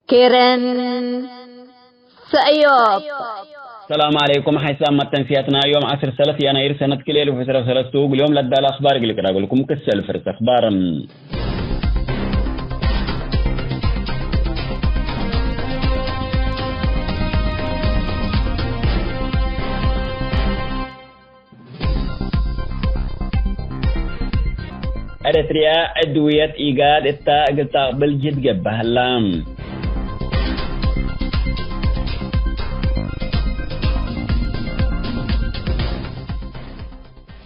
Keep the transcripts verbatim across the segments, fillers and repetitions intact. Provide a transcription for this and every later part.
ኬረን ሰእዮብ። ሰላም ዐለይኩም። ሐይሳም መተንስያትና ዮም ዐስር ሰለት የናይር ሰነት ክልኤ አልፍ ወዕስራ ወሰለስቱ። እግል ዮም ለዳለ አኽባር እግል ቅራግልኩም ክሰል ፍርስ አኽባር። ኤረትርያ ዕድውየት ኢጋድ እታ እግል ተአቅብል ጅህድ ገብእ ሀላ።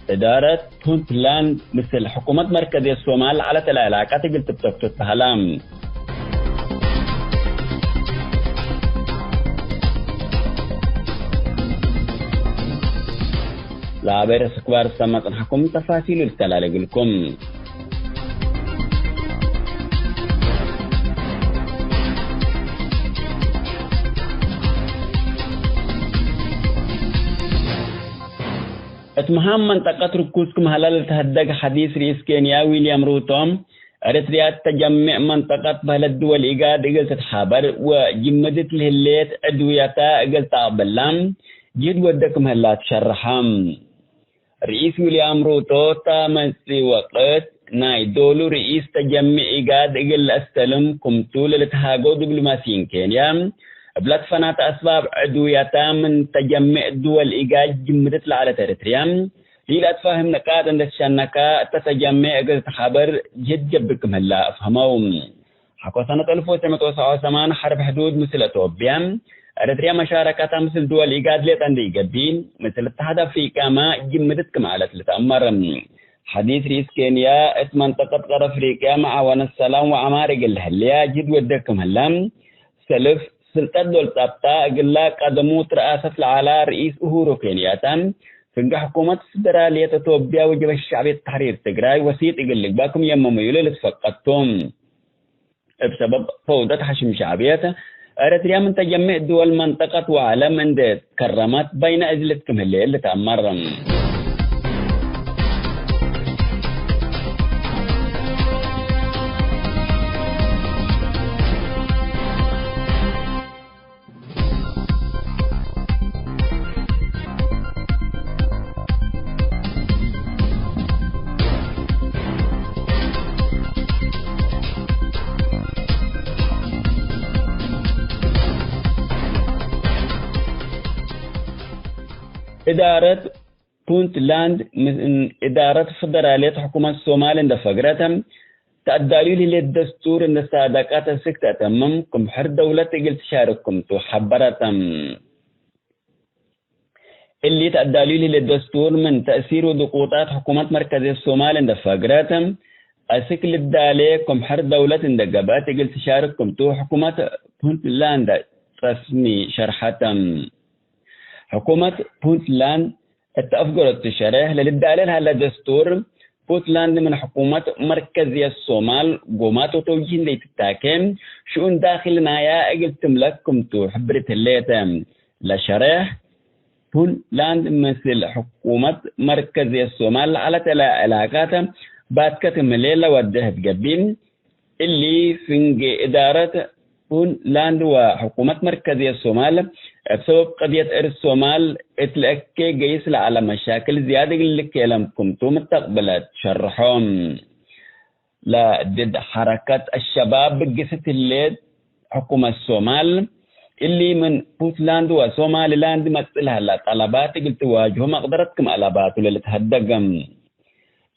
እዳረት ፑንትላንድ ምስል ሕኩመት መርከዝየት ሶማል ዐለት ለዐላቀት እግል ትብተክቱ ተሀላ። ለአበይ ርእስ አክባር ሰመ ጽንሐኩም ተፋሲሉ ልተላለ እግልኩም። እት መሃም መንጠቀት ርኩዝ ክም ሀላ ለልትሀደግ ሐዲስ ርኢስ ኬንያ ዊልያም ሩቶ፣ ኤረትርያ እት ተጀሜዕ መንጠቀት በህለት ድወል ኢጋድ እግል ትትሓበር ወጅምድት ለህሌት ዕድውየተ እግል ተአቅብላ ጅህድ ወደ ክም ህላ ትሸርሐ። ርኢስ ዊልያም ሩቶ፣ እተ መጽእ ወቅት ናይ ዶሉ ርኢስ ተጀሜዕ ኢጋድ እግል ለአስተልም ክምቱ ለልትሃገው ዲብሎማሲይን ኬንያ፣ እብ ለትፈናተ አስባብ ዕድውየተ ምን ተጀሜዕ ድወል ኢጋድ ጅምድት ለዐለት ኤረትርያ፣ ለኢለአትፋህም ንቃጥ እንዴ ትሸነከ፣ እተ ተጀሜዕ እግል ትሓበር ጅህድ ገብእ ክም ህላ አፍሀመው። ሐቆ ሰነት አልፍ ወትሰዕ ምእት ወሰብዓ ወሰማን ሐርብ ሕዱድ ምስል አቶብያ፣ ኤረትርያ መሻረከታ ምስል ድወል ኢጋድ ሌጠ እንዴ ኢገብእ፣ ምስል እትሓድ አፍሪቅያመ ጅምድት ክም ዐለት ልትአመር። ሐዲስ ርኢስ ኬንያ፣ እት መንጠቀት ቀር አፍሪቅያ መዓወነት ሰላም ወዐማር እግል ለህለያ ጅህድ ወደ ክም ህላ፣ ሰልፍ ስልጠት ዶል ጸብጣ እግላ ቀደሙ ትረአሰት ለዐላ ርኢስ ኡሁሩ ኬንያታ፣ ፍንጌ ሕኩመት ፍደራልየት አቶብያ ወጀብሀት ሸዕብየት ተሕሪር ትግራይ ወሲጥ እግል ልግበእ ክም የመመዩ ለልትፈቀድ ቱ። እብ ሰበብ ፈውደት ሐሽም ሸዕብየት፣ ኤረትርያ ምን ተጀሜዕ ድወል መንጠቀት ወዐለም እንዴ ትከረመት በይነ እዝልት ክም ህሌት ልትአመር። እዳረት ፑንትላንድ ምን እዳረት ፈደራልየት ሕኩመት ሶማል እንደ ፈግረተ፣ ተአዳልዩ ለህሌት ደስቱር እንደ ሳደቀት አስክ ተአተምም፣ ክም ሕር ደውለት እግል ትሻርክ ክምቱ ሐበረተ። እሊ ተአዳልዩ ለህሌት ደስቱር ምን ተእሲር ወድቁጣት ሕኩመት መርከዝየት ሶማል እንደ ፈግረት፣ አስክ ልዳሌ ክም ሕር ደውለት እንደ ገብአት እግል ትሻርክ ክምቱ ሕኩመት ፑንትላንድ ረስሚ ሸርሐተ። ሕኩመት ፑንትላንድ እት አፍገረቱ ሸሬሕ ለልዳሌ ለሀለ ደስቱር፣ ፑንትላንድ ምን ሕኩመት መርከዝየት ሶማል ጎማት ወተውጂህ እንዴ ትታኬ፣ ሽኡን ዳክል ናያ እግል ትምለክ ክምቱ ሕብርት ህሌተ። ለሸሬሕ፣ ፑንትላንድ ምስል ሕኩመት መርከዝየት ሶማል ለዐለተ ለዐላቃት ባትከ ክም ህሌት ለወዴሕ እት ገብእ፣ እሊ ፍንጌ እዳረት ፑንትላንድ ወሕኩመት መርከዝየት ሶማል፣ እብ ሰበብ ቀድየት እርስ ሶማል እት ለእኬ ገይስ ለዐለ መሻክል ዝያድ እግል ልኬለም ክምቱ ምተቅብለት ሸርሖ። ለድድ ሐረከት አሸባብ ብግስት ህሌት ሕኩመት ሶማል፣ እሊ ምን ፑንትላንድ ወሶማሊላንድ መጽእ ለሀላ ጠለባት እግል ትዋጅሆ መቅደረት ክም አለባቱ ለልትሀደገ።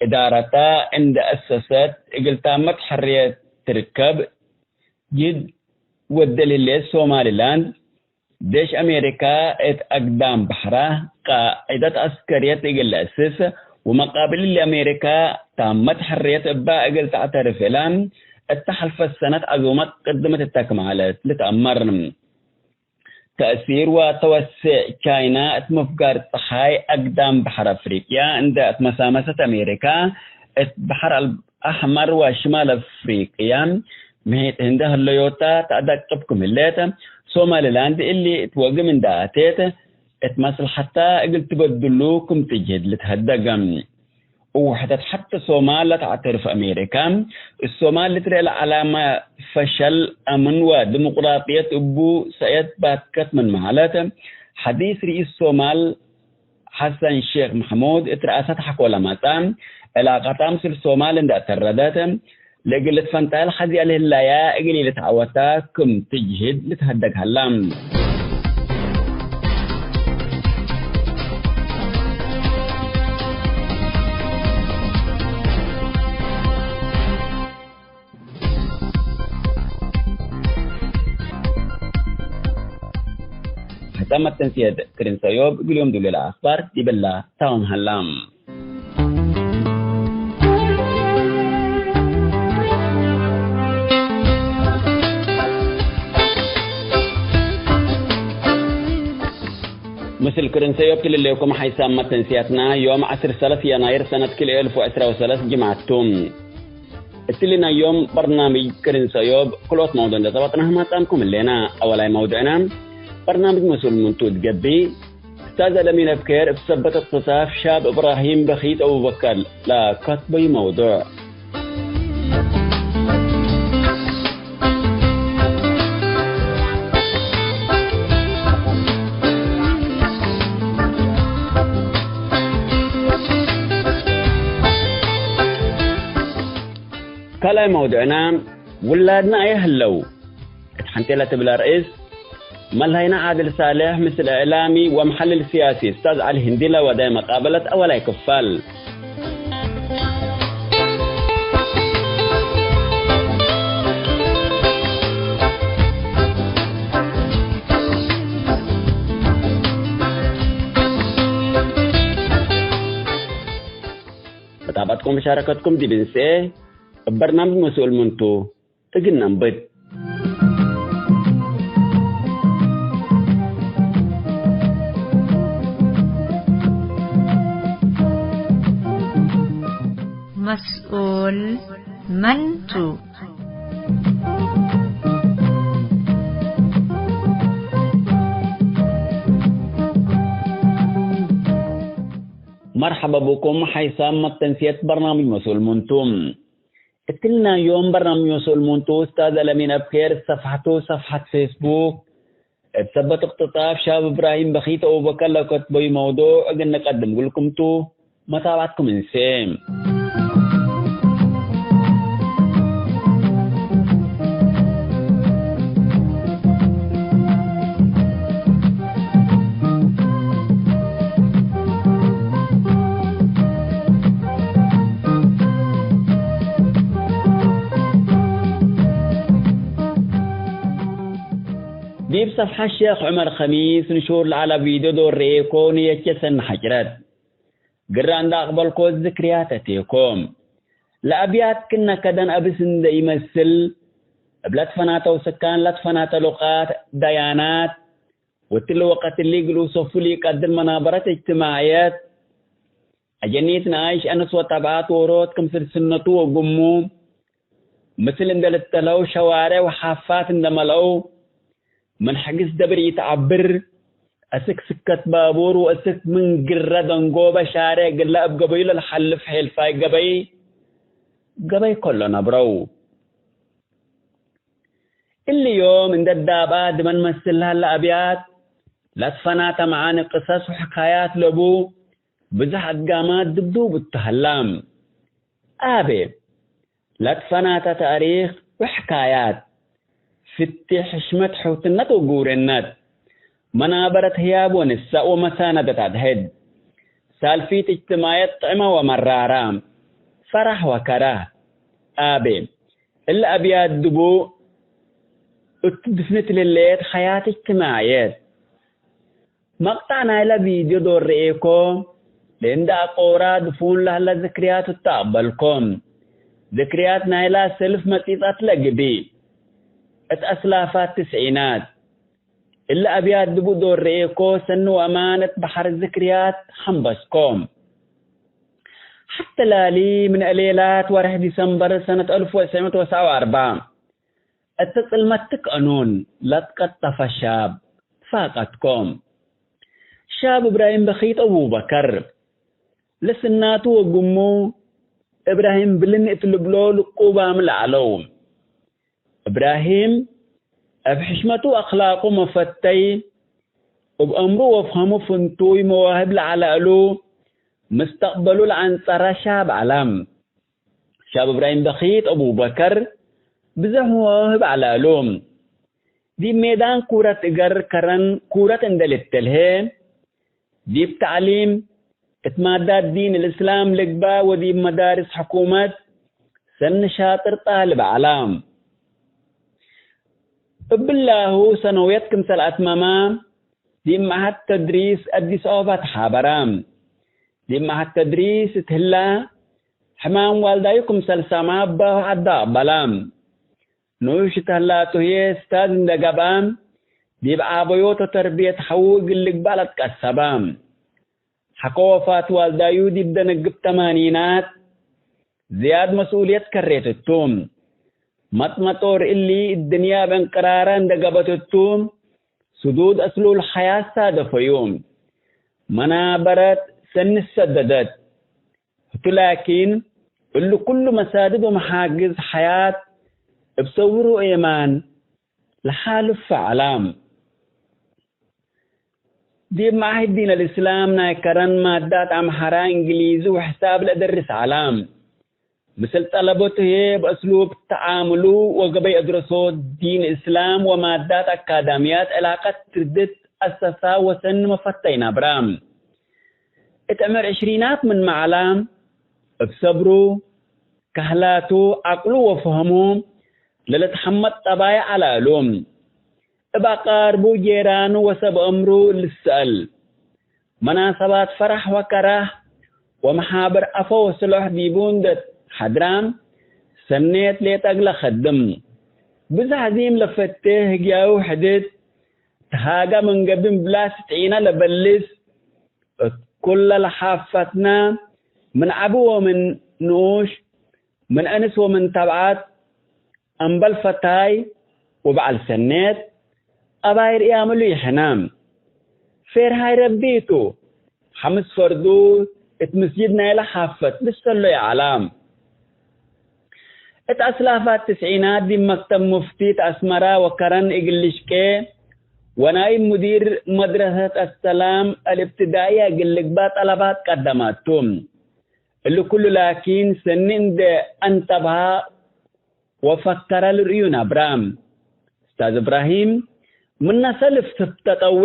እዳረተ እንደ አሰሰት እግል ታመት ሕርየት ትርከብ፣ ጅህድ ወደ ለህሌት ሶማሊላንድ፣ ዴሽ አሜሪካ እት አግዳም በሕራ፣ ቃዕደት ዐስከርየት እግል ለአስስ፣ ወመቃብል እሊ አሜሪካ ታመት ሕርየት እባ እግል ተዕተርፍ እላ፣ እተ ሐልፈት ሰነት ዐዙመት ቅድመት እተ ክም ዐለት ልትአመር። ተእሲር ወተወሴዕ ቻይና እት ምፍጋር ጸሓይ አግዳም በሐር አፍሪቅያ እንደ አትመሳመሰት፣ አሜሪካ እት በሐር አልአሕመር ወሽማል አፍሪቅያ ምሒጥ ህንድ ህለዮታ ተአዳቅብ ክም ህሌት፣ ሶማሊላንድ እሊ እት ወግም እንደ አቴት እት መስለሐታ እግል ትበድሉ ክም ትጅህድ ልትሀደገ። ውሕደት ሐተ ሶማል ለተዕተርፍ አሜሪካ፣ እት ሶማል ልትርኤ ለዐላመ ፈሸል አምን ወዲሙቅራጥየት እቡ ሰእየት ባትከት ምን መሀለት፣ ሐዲስ ርኢስ ሶማል ሐሰን ሼክ መሕሙድ እት ረአሰት ሐቆ ለመጽአ፣ ዕላቀታ ምስል ሶማል እንዴ አተረደት፣ ለእግል ልትፈንጠል ሐዚ ለህላያ እግል ኢልትዐወታ ክም ትጅህድ ልትሀደግ ሀላ። ሐሳብ መተንስየት ክርን ሰዮብ እግል ዮም ዱሌ ለአክባር ዲብላ ታውም ሀላ። ምስል ክርን ሰዮብ ክልሌኩም ሐይሳም መተንስያትና ዮም ዐስር ሰለስ የናይር ሰነት ክልኤ እልፍ ወዕስራ ወሰለስ ጅምዐት ቱ። እትሊ ናይ ዮም በርናምጅ ክርን ሰዮብ ክልኦት መውዱዕ እንዴ ጸበጥናህ ማጻምኩም ህሌና። አወላይ መውዱዕና በርናምጅ መስኡል ምንቱ እት ገብእ፣ እስታዝ አለሚን አብኬር እብ ሰበት እቅትሳፍ ሻብ እብራሂም በኺት አቡበከር ለከትበዩ መውዱዕ። ካልኣይ መውዱዕና፣ ውላድና አየ ህለው? እት ሐንቴ ለትብል አርእስ፣ መልሀይና ዓድል ሳልሕ ምስል እዕላሚ ወመሐልል ስያሲ እስታዝ ዐሊ ህንዲ ለወደ መቃበለት አወላይ ክፋል። መታብዐትኩም ወመሻረከትኩም ዲብ እንሴ እብ በርናምጅ መስኡል ምንቱ እግል ነንብት። መስኡል መንቱ። መርሐበ ብኩም ሐይሳም መተንስየት በርናምጅ መስኡል ምንቱ። እትሊ ናይ ዮም በርናምጅ መስኡል ምንቱ፣ እስታዝ አለሚን አብኬር እት ሰፍሐቱ፣ ሰፍሐት ፌስቡክ፣ እት ሰበት እቅትጣፍ ሻብ እብራሂም በኺት አቡበከር ለከትበዩ መውዱዕ እግል ንቀድም እግልኩም ቱ፣ መታብዐትኩም እንሴ። ዲብ ሰፍሐት ሼክ ዑመር ከሚስ ንሹር ለዐለ ቪድዮ ዶል ረኤኮ ንየቼ ሰኒ ሐጭረት። ግረ እንዴ አቅበልኮ ዝክርያት አቴኮ። ለአብያት ክነ ከደን አብስ እንዴ ኢመስል፣ እብ ለትፈናተው ስካን ለትፈናተ ሉቃት፣ ደያናት፣ ወእትሊ ወቀት እሊ እግል ውሰፉ ለኢቀድር መናበረት እጅትማዕየት፣ አጀኒት ነኣይሽ አነስ ወጠብዓት ዎሮት ክምስል ስነቱ ወግሙ፣ ምስል እንዴ ልተለው ሸዋሬዕ ወሓፋት እንዴ መልአው፣ ምን ሕግስ ደብር ኢተዐብር፣ አስክ ስከት ባቡር ወአስክ ምን ግረ ደንጎበ ሻሬዕ እግለ እብ ገበዩ ለልሐልፍ ሔልፋይ ገበይ፣ ገበይ ከሎ ነብረው። እሊ ዮም እንዴ ዳብአ ድመን መስል ለሀለ አብያት፣ ለትፈናተ መዓኒ ቅሰስ ወሕካያት ለቡ፣ ብዞሕ አድጋማት ድብዱብ እቱ ሀላ። አቤ፣ ለትፈናተ ታሪክ ወሕካያት፣ ፍቲ ሕሽመት ሕውትነት ወጉሬነት፣ መናበረት ህያብ ወንሳእ ወመሳነደት አድሕድ፣ ሳልፊት እጅትማዕየት ጥዕመ ወመራራ፣ ፈራህ ወከራህ። አቤ፣ እሊ አብያት ድቡእ እቱ ድፍንት ለህሌት ሐያት እጅትማዕየት። መቅጠዕ ናይለ ቪድዮ ዶል ረኤኮ፣ ለእንዴ አቆራ ድፉን ለህለ ዝክርያት እቱ አቅበልኮ። ዝክርያት ናይላ ሰልፍ መጺጸት ለግብእ፣ እት አስላፋት ትስዒናት። እሊ አብያት ድቡእ ዶል ረኤኮ፣ ሰኒ ወአማን እት በሐር ዝክርያት ሐምበስኮ። ሐቴ ላሊ ምን እሌላት ወርሕ ዲሰምበር ሰነት አልፍ ወትስዕ ምእት ወሰብዓ ወአርበዕ፣ እት ጽልመት ትክ አኑን ለትቀጠፈ ሻብ ትፋቀድኮ። ሻብ እብራሂም በኺት አቡበከር። ለስናቱ ወግሙ እብራሂም ብልን እት ልብሎ ልቁባም ለዐለው። እብራሂም እብ ሕሽመቱ አክላቁ መፈተይ፣ እብ አምሩ ወፍሀሙ ፍንቱይ መዋህብ ለዐለ እሉ፣ ምስተቅበሉ ለአንጸረ ሻብ ዐለ። ሻብ እብራሂም በኺት አቡበከር ብዘሕ መዋህብ ዐለ እሉ። ዲብ ሜዳን ኩረት እገር ከረን ኩረት እንዴ ልትልሄ፣ ዲብ ተዕሊም፣ እት ማዳት ዲን ልእስላም ልግባእ ወዲብ መዳርስ ሕኩመት ሰኒ ሻጥር ጣልብ ዐላ። እብላሁ ሰነውየት ክምሰል አትመማ፣ ዲብ መዐሀድ ተድሪስ አዲስ አበባ ተሓበራ። ዲብ መዐሀድ ተድሪስ እት ህላ፣ ሕማም ዋልዳዩ ክምሰል ሰምዐ እባሁ ዐዳ አቅበላ። ንኡሽ እት ህላቱ ህዬ እስታዝ እንዴ ገብአ፣ ዲብ ዐበዮት ወተርብየት ሐዉ እግል ልግባእ ለትቀሰበ። ሐቆ ወፋት ዋልዳዩ ዲብ ደነግብ ተማኒናት ዝያድ መስኡልየት ከሬት እቱ። መጥመጦር እሊ እድንያ እብ እንቅራረ እንዴ ገብአት እቱ፣ ስዱድ አስሉል ሐያት ሳደፈዩ። መናበረት ሰኒ ሰደደት። ህቱ ላኪን፣ እሉ ኩሉ መሳድድ ወመሓግዝ ሐያት እብ ሰውሩ ኤማን ለሓልፍ ዐላ። ዲብ መዓሂድ ዲን አልእስላም ናይ ከረን ማዳት አምሐራ፣ እንግሊዚ ወሕሳብ ለአደርስ ዐላ። ምስል ጠለቦቱ ህዬ፣ እብ አስሉብ ተዓምሉ ወገበይ አድረሶት ዲን እስላም ወማዳት አካዳምያት ዕላቀት ትርድት አሰሳ ወሰኒ መፈተይ ነብራ። እት ዕምር ዕሽሪናት ምንመ ዐላ፣ እብ ሰብሩ፣ ከህላቱ፣ ዐቅሉ ወፈሀሙ ለልትሐመድ ጠባይ ዐለ እሉ። እብ አቃርቡ፣ ጄራኑ ወሰብ አምሩ ልሰአል። መናሰባት ፈረሕ ወከራህ ወመሓብር አፈ ወስሎሕ ዲቡ እንዴ ተሐድራ፣ ሰኔት ሌጠ እግለ ከድም። ብዝሕ ዚም ለፈቴ ህግያሁ ሕድት ተሃገ ምን ገብእ ብላስ ጢነ ለበልስ፣ እት ኩለ ለሓፈትነ ምን ዐቢ ወምን ንኡሽ፣ ምን እንስ ወምን ተብዐት፣ እምበል ፈታይ ወበዐል ሰኔት፣ አባይ ርእያም እሉ ይሕነ። ፌርሃይ ረቢ ቱ፣ ሐምስ ፈርዱ እት ምስጅድ ናይለ ሓፈት ልሰሎ ይዐላ። እት አስላፋት ትስዒናት ዲብ መክተብ ሙፍቲ እት አስመራ ወከረን እግል ልሽቄ ወናይብ ሙዲር መድረሰት አሰላም አልእብትዳኢየ እግል ልግባእ ጠለባት ቀደማቱ። እሊ ኩሉ ላኪን ሰኒ እንዴ አንተብሃ ወፈከረ ልርእዩ ነብረ። እስታዝ እብራሂም፣ ምነ ሰልፍ ትፍተ ጠዌ፣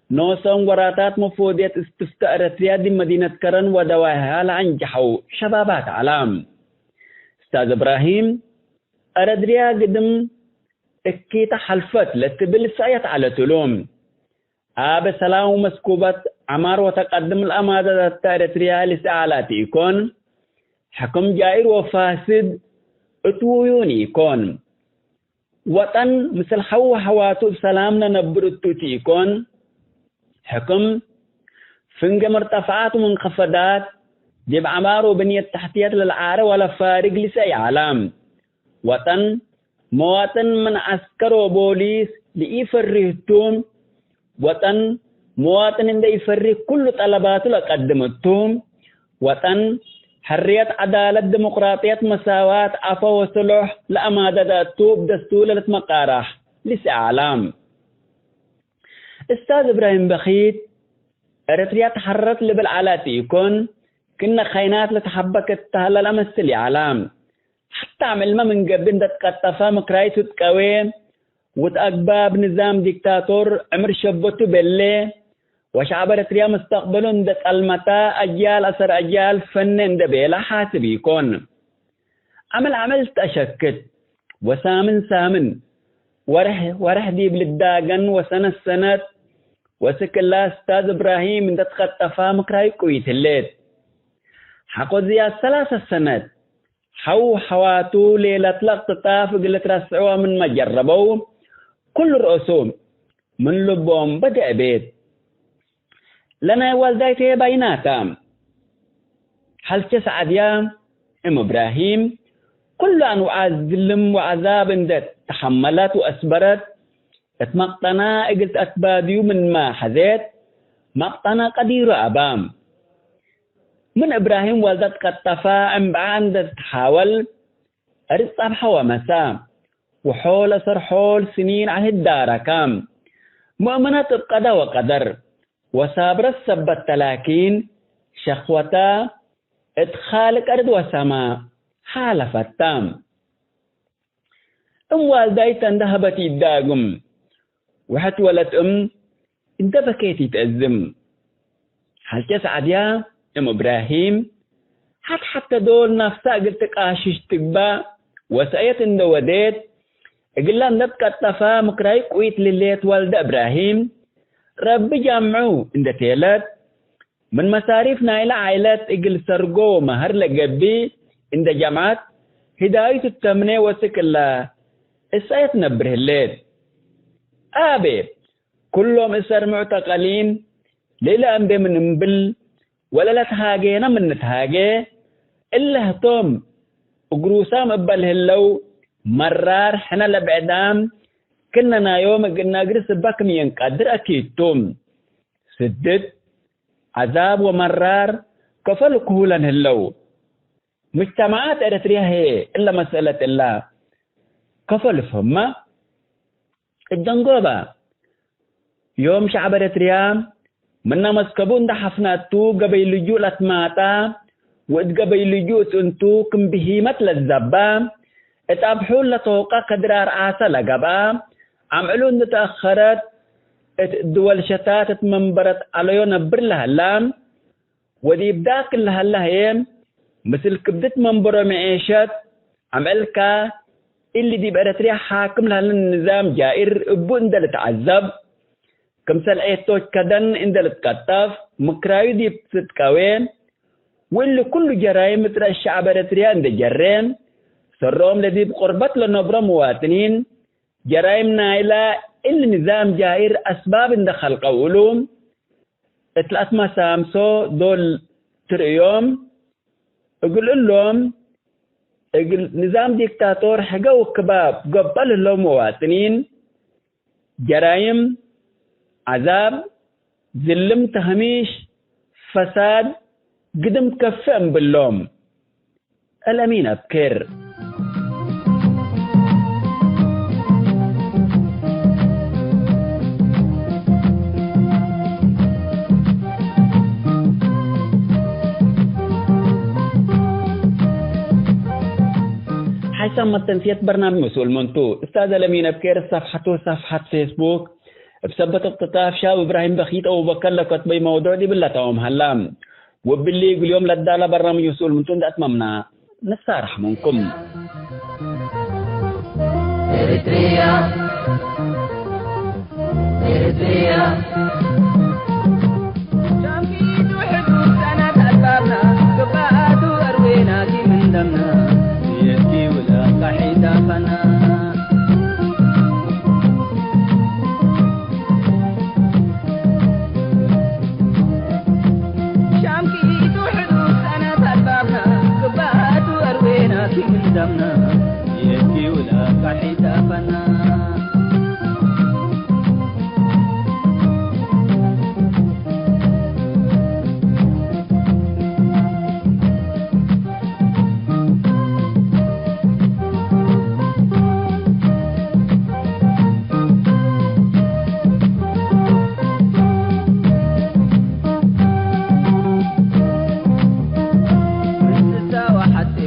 ኖሰን ወራታት መፎድየት እስትፍተ ኤረትርያ ዲብ መዲነት ከረን ወደዋይሃ ለአንጀሐው ሸባባት ዐላ። እስታዝ እብራሂም፣ ኤረትርያ ግድም እኪተ ሐልፈት ለትብል ሰእየት ዐለት እሉ። አበ ሰላም ወመስኩበት ዐማር ወተቀድም ለአማደት እተ ኤረትርያ ልስአላት ኢኮን፣ ሕክም ጃኢር ወፋስድ እት ውዩን ኢኮን። ወጠን ምስል ሐው ወሐዋቱ እብ ሰላም ለነብር እቱ እት ኢኮን። ሕክም ፍንጌ መርተፈዓት ወመንከፈዳት ዲብ ዐማር ወብንየት ተሕትየት ለለዓረ ወለፋርግ ልሰእይ ዐላ። ወጠን መዋጥን ምን ዐስከር ወቦሊስ ለኢፈርህ ቱ። ወጠን መዋጥን እንዴ ኢፈርህ ኩሉ ጠለባቱ ለቀድም ቱ። ወጠን ሕርየት፣ ዐዳለት፣ ዲሞቅራጥየት፣ መሳዋት፣ ዐፎ ወስሉሕ ለአማደተ ቱ። እብ ደስቱር ለልትመቃራሕ ልስአ ዐላ። እስታዝ እብራሂም በኺት፣ ኤረትርያ ተሐረረት ልብል ዐላ ቲ ኢኮን፣ ክእነ ከይናት ለተሐበከት ተህለ ለአመስል ይዐላ። ሐታ አምዕልመ ምን ገብእ እንዴ ትቀጠፈ ምክራይቱ ትቀዌ፣ ወእት አግባብ ንዛም ዲክታቶር ዕምር ሸበቱ ቤሌ፣ ወሸዐብ ኤረትርያ መስተቅበሉ እንዴ ጸልመተ፣ አጅያል አሰር አጅያል ፈኔ እንዴ ቤለ ሓስብ ኢኮን። አምዕል አምዕል ተአሸክት፣ ወሳምን ሳምን፣ ወርሕ ወርሕ ዲብ ልዳገን ወሰነት ሰነት ወስክ እላ እስታዝ እብራሂም እንዴ ትቀጠፋ ምክራይ ቅዊት ህሌት። ሐቆ ዝያድ ሰላሰ ሰነት ሐው ሐዋቱ ሌለትለ እቅትጣፍ እግል ልትረስዕወ ምንመ ጀረበው፣ ኩሉ ረአሱ ምን ልቦም በደአ ቤት። ለናይ ዋልዳይቴ ባይናታ። ሐልቼ ሰዓድያ እም እብራሂም፣ ኩሉ አንዋዕ ዝልም ወዐዛብ እንዴ ተሐመለት ወአስበረት፣ እት መቅጠና እግል ተአትባድዩ ምንመ ሐዜት፣ መቅጠና ቀዲሩ አባ። ምን እብራሂም ወልደ ትቀጠፈ እምብዐ እንደ ትትሓወል፣ እርጽ ጸብሐ ወመሰ፣ ወሖል አሰር ሖል ስኒን ዐለ ህዳረከ። ሙእምነት እብ ቀደ ወቀደር ወሳብረት ሰበት ተ፣ ላኪን ሸክወተ እት ካልቅ አርድ ወሰማ ሓለፈት ተ። እም ዋልዳይተ እንደ ሀበት ኢዳግም፣ ወሐት ወለት እም እንደ በኬት ኢተአዝም። ሐልቴ ሰዓድያ እም እብራሂም፣ ሐት-ሐተ ዶል ናፍሳ እግል ትቃሽሽ ትግባእ ወሰአየት እንደ ወዴት፣ እግላ እንደ ትቀጠፈ ምክራይ ቁይት ልሌት ወልደ እብራሂም፣ ረቢ ጃምዑ እንደ ቴለት፣ ምን መሳሪፍ ናይለ ዓይለት እግል ሰርጎ ወመሀር ለገብእ እንደ ጀምዐት፣ ህዳይቱ ተምኔ ወስክ እለ እሰአየት ነብር ህሌት። አቤ፣ ኩሎም እሰር ሙዕተቀሊን ለእለ እንቤ ምን እምብል ወለለትሃጌነ ምን ንትሃጌ፣ እለ ህቶም እግሩሳም እበ ለህለው መራር ሕነ ለብዕዳም ክነ ናዮም እግል ነግርስ እበ ክም የንቀድር አኪድ ቱ። ስድት፣ ዐዛብ ወመራር ከፈል ክሁለን ህለው። ሙጅተመዓት ኤረትርያ ህዬ እለ መስአለት እላ ከፈል ፍህመ እደንጎበ። ዮም ሸዕብ ኤረትርያ ምነ መስከቡ እንደ ሐፍነ እቱ፣ ገበይ ልጁእ ለትማጣ ወእት ገበይ ልጁእ እት እንቱ ክም ብሂመት ለትዘባ፣ እት አብሑል ለተውቀ ከድራር ዓሰ ለገብአ፣ አምዕሉ እንደ ተአኸረት እት ድወል ሸታት እት መንበረት ዐለዮ ነብር ለሀላ፣ ወዲብ ዳክል ለሀለ ህዬ፣ ምስል ክብድት መንበሮ መዔሸት አምዕልከ፣ እሊ ዲብ ኤረትርያ ሓክም ለሀለ ንዛም ጃኢር እቡ እንደ ልትዐዘብ፣ ክምሰል ዔቶች ከደን እንደ ልትቀጠፍ፣ ምክራዩ ዲብ ትትቀዌ፣ ወእሊ ኩሉ ጀራይም እት ረአስ ሸዕብ ኤረትርያ እንደ ጀሬ፣ ሰሮም ለዲብ ቁርበት ለነብሮ መዋጥኒን፣ ጀራይም ናይለ እሊ ንዛም ጃኢር አስባብ እንደ ከልቀው እሉ፣ እት ለአትመሳምሶ ዶል ትርእዮም፣ እግል እሎም እግል ንዛም ዲክታቶር ሕገ ወክባብ ገብአ ለህለው መዋጥኒን፣ ጀራይም፣ ዐዛብ፣ ዝልም፣ ተህሚሽ፣ ፈሳድ ግድም ከፌ እምብሎም። አልአሚን አብኬር። ሓይሳም መተንስየት በርናምጅ መስኡል ምን ቱ? እስታዝ አልአሚን አብኬር፣ ሰፍሐቱ ሰፍሐት ፌስቡክ፣ እብ ሰበት እቅትጣፍ ሻብ እብራሂም በኪት አቡበከር ለከትበይ መውዱዕ ዲብለ ተማም ሀላ። ወእብሊ እግል ዮም ለዳለ በርናምጅ መስኡል ምን ቱ እንዴ አትመምና፣ ንሳረሕ ምንኩም። ኤሪትሪያ፣ ኤሪትሪያ። ሻምኪቱ ሕዱድ ሰነት አልባብና፣ ግባአቱ አርዌናኪ ምን ደምና፣ የኪ ውላድ ቃሒዳፈና። ሻምኪቱ ሕዱድ ሰነት አልባብና፣ ግባአቱ አርዌናኪ ምን ደምና፣ የኪ ውላድ ቃሒዳፈና። ምን ስሳ ወሐቴ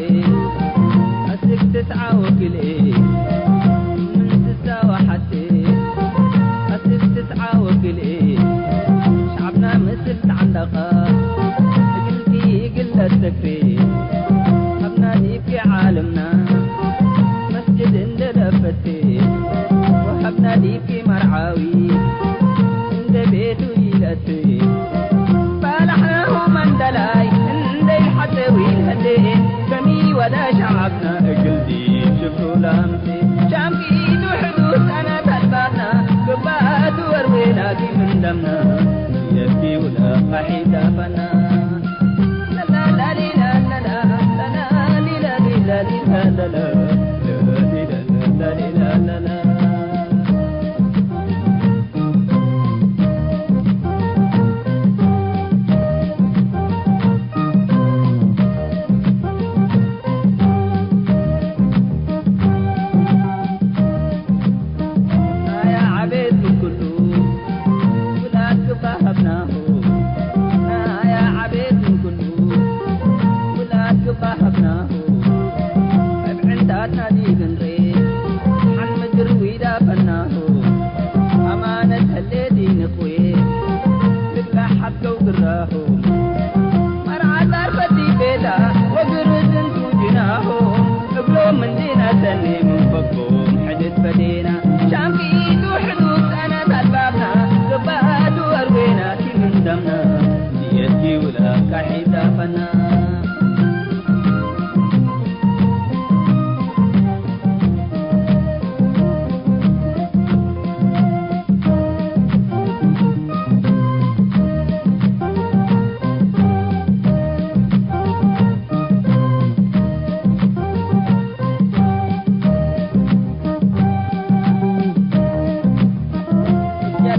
አስክ ትስዓ ወክልኤ፣ ምን ስሳ ወሐቴ አስክ ትስዓ ወክልኤ፣ ሸዕብና ምስል ተዐንደቀ፣ እግልኪ እግል ለትዘክሬ፣ ሀብና ዲብኪ ዓለምና መስጅድ እንደ ለፈቴ፣ ወሀብና ዲብኪ መርዓዊ እንደ ቤቱ ይለቴ። ባልሐሁ መንደላይ እንደ ይሐቴ ዊልሀዴ፣ ከሚ ወደ ሸዓብና እግል ዲብ ሽፍሩ ለአምሴ። ሻምኪቱ ሕዱድ ሰነት አልባብና፣ ግባአቱ ወርዌናኪ ምን ደምና፣ የኪ ውላድ ቃሒዳፈና።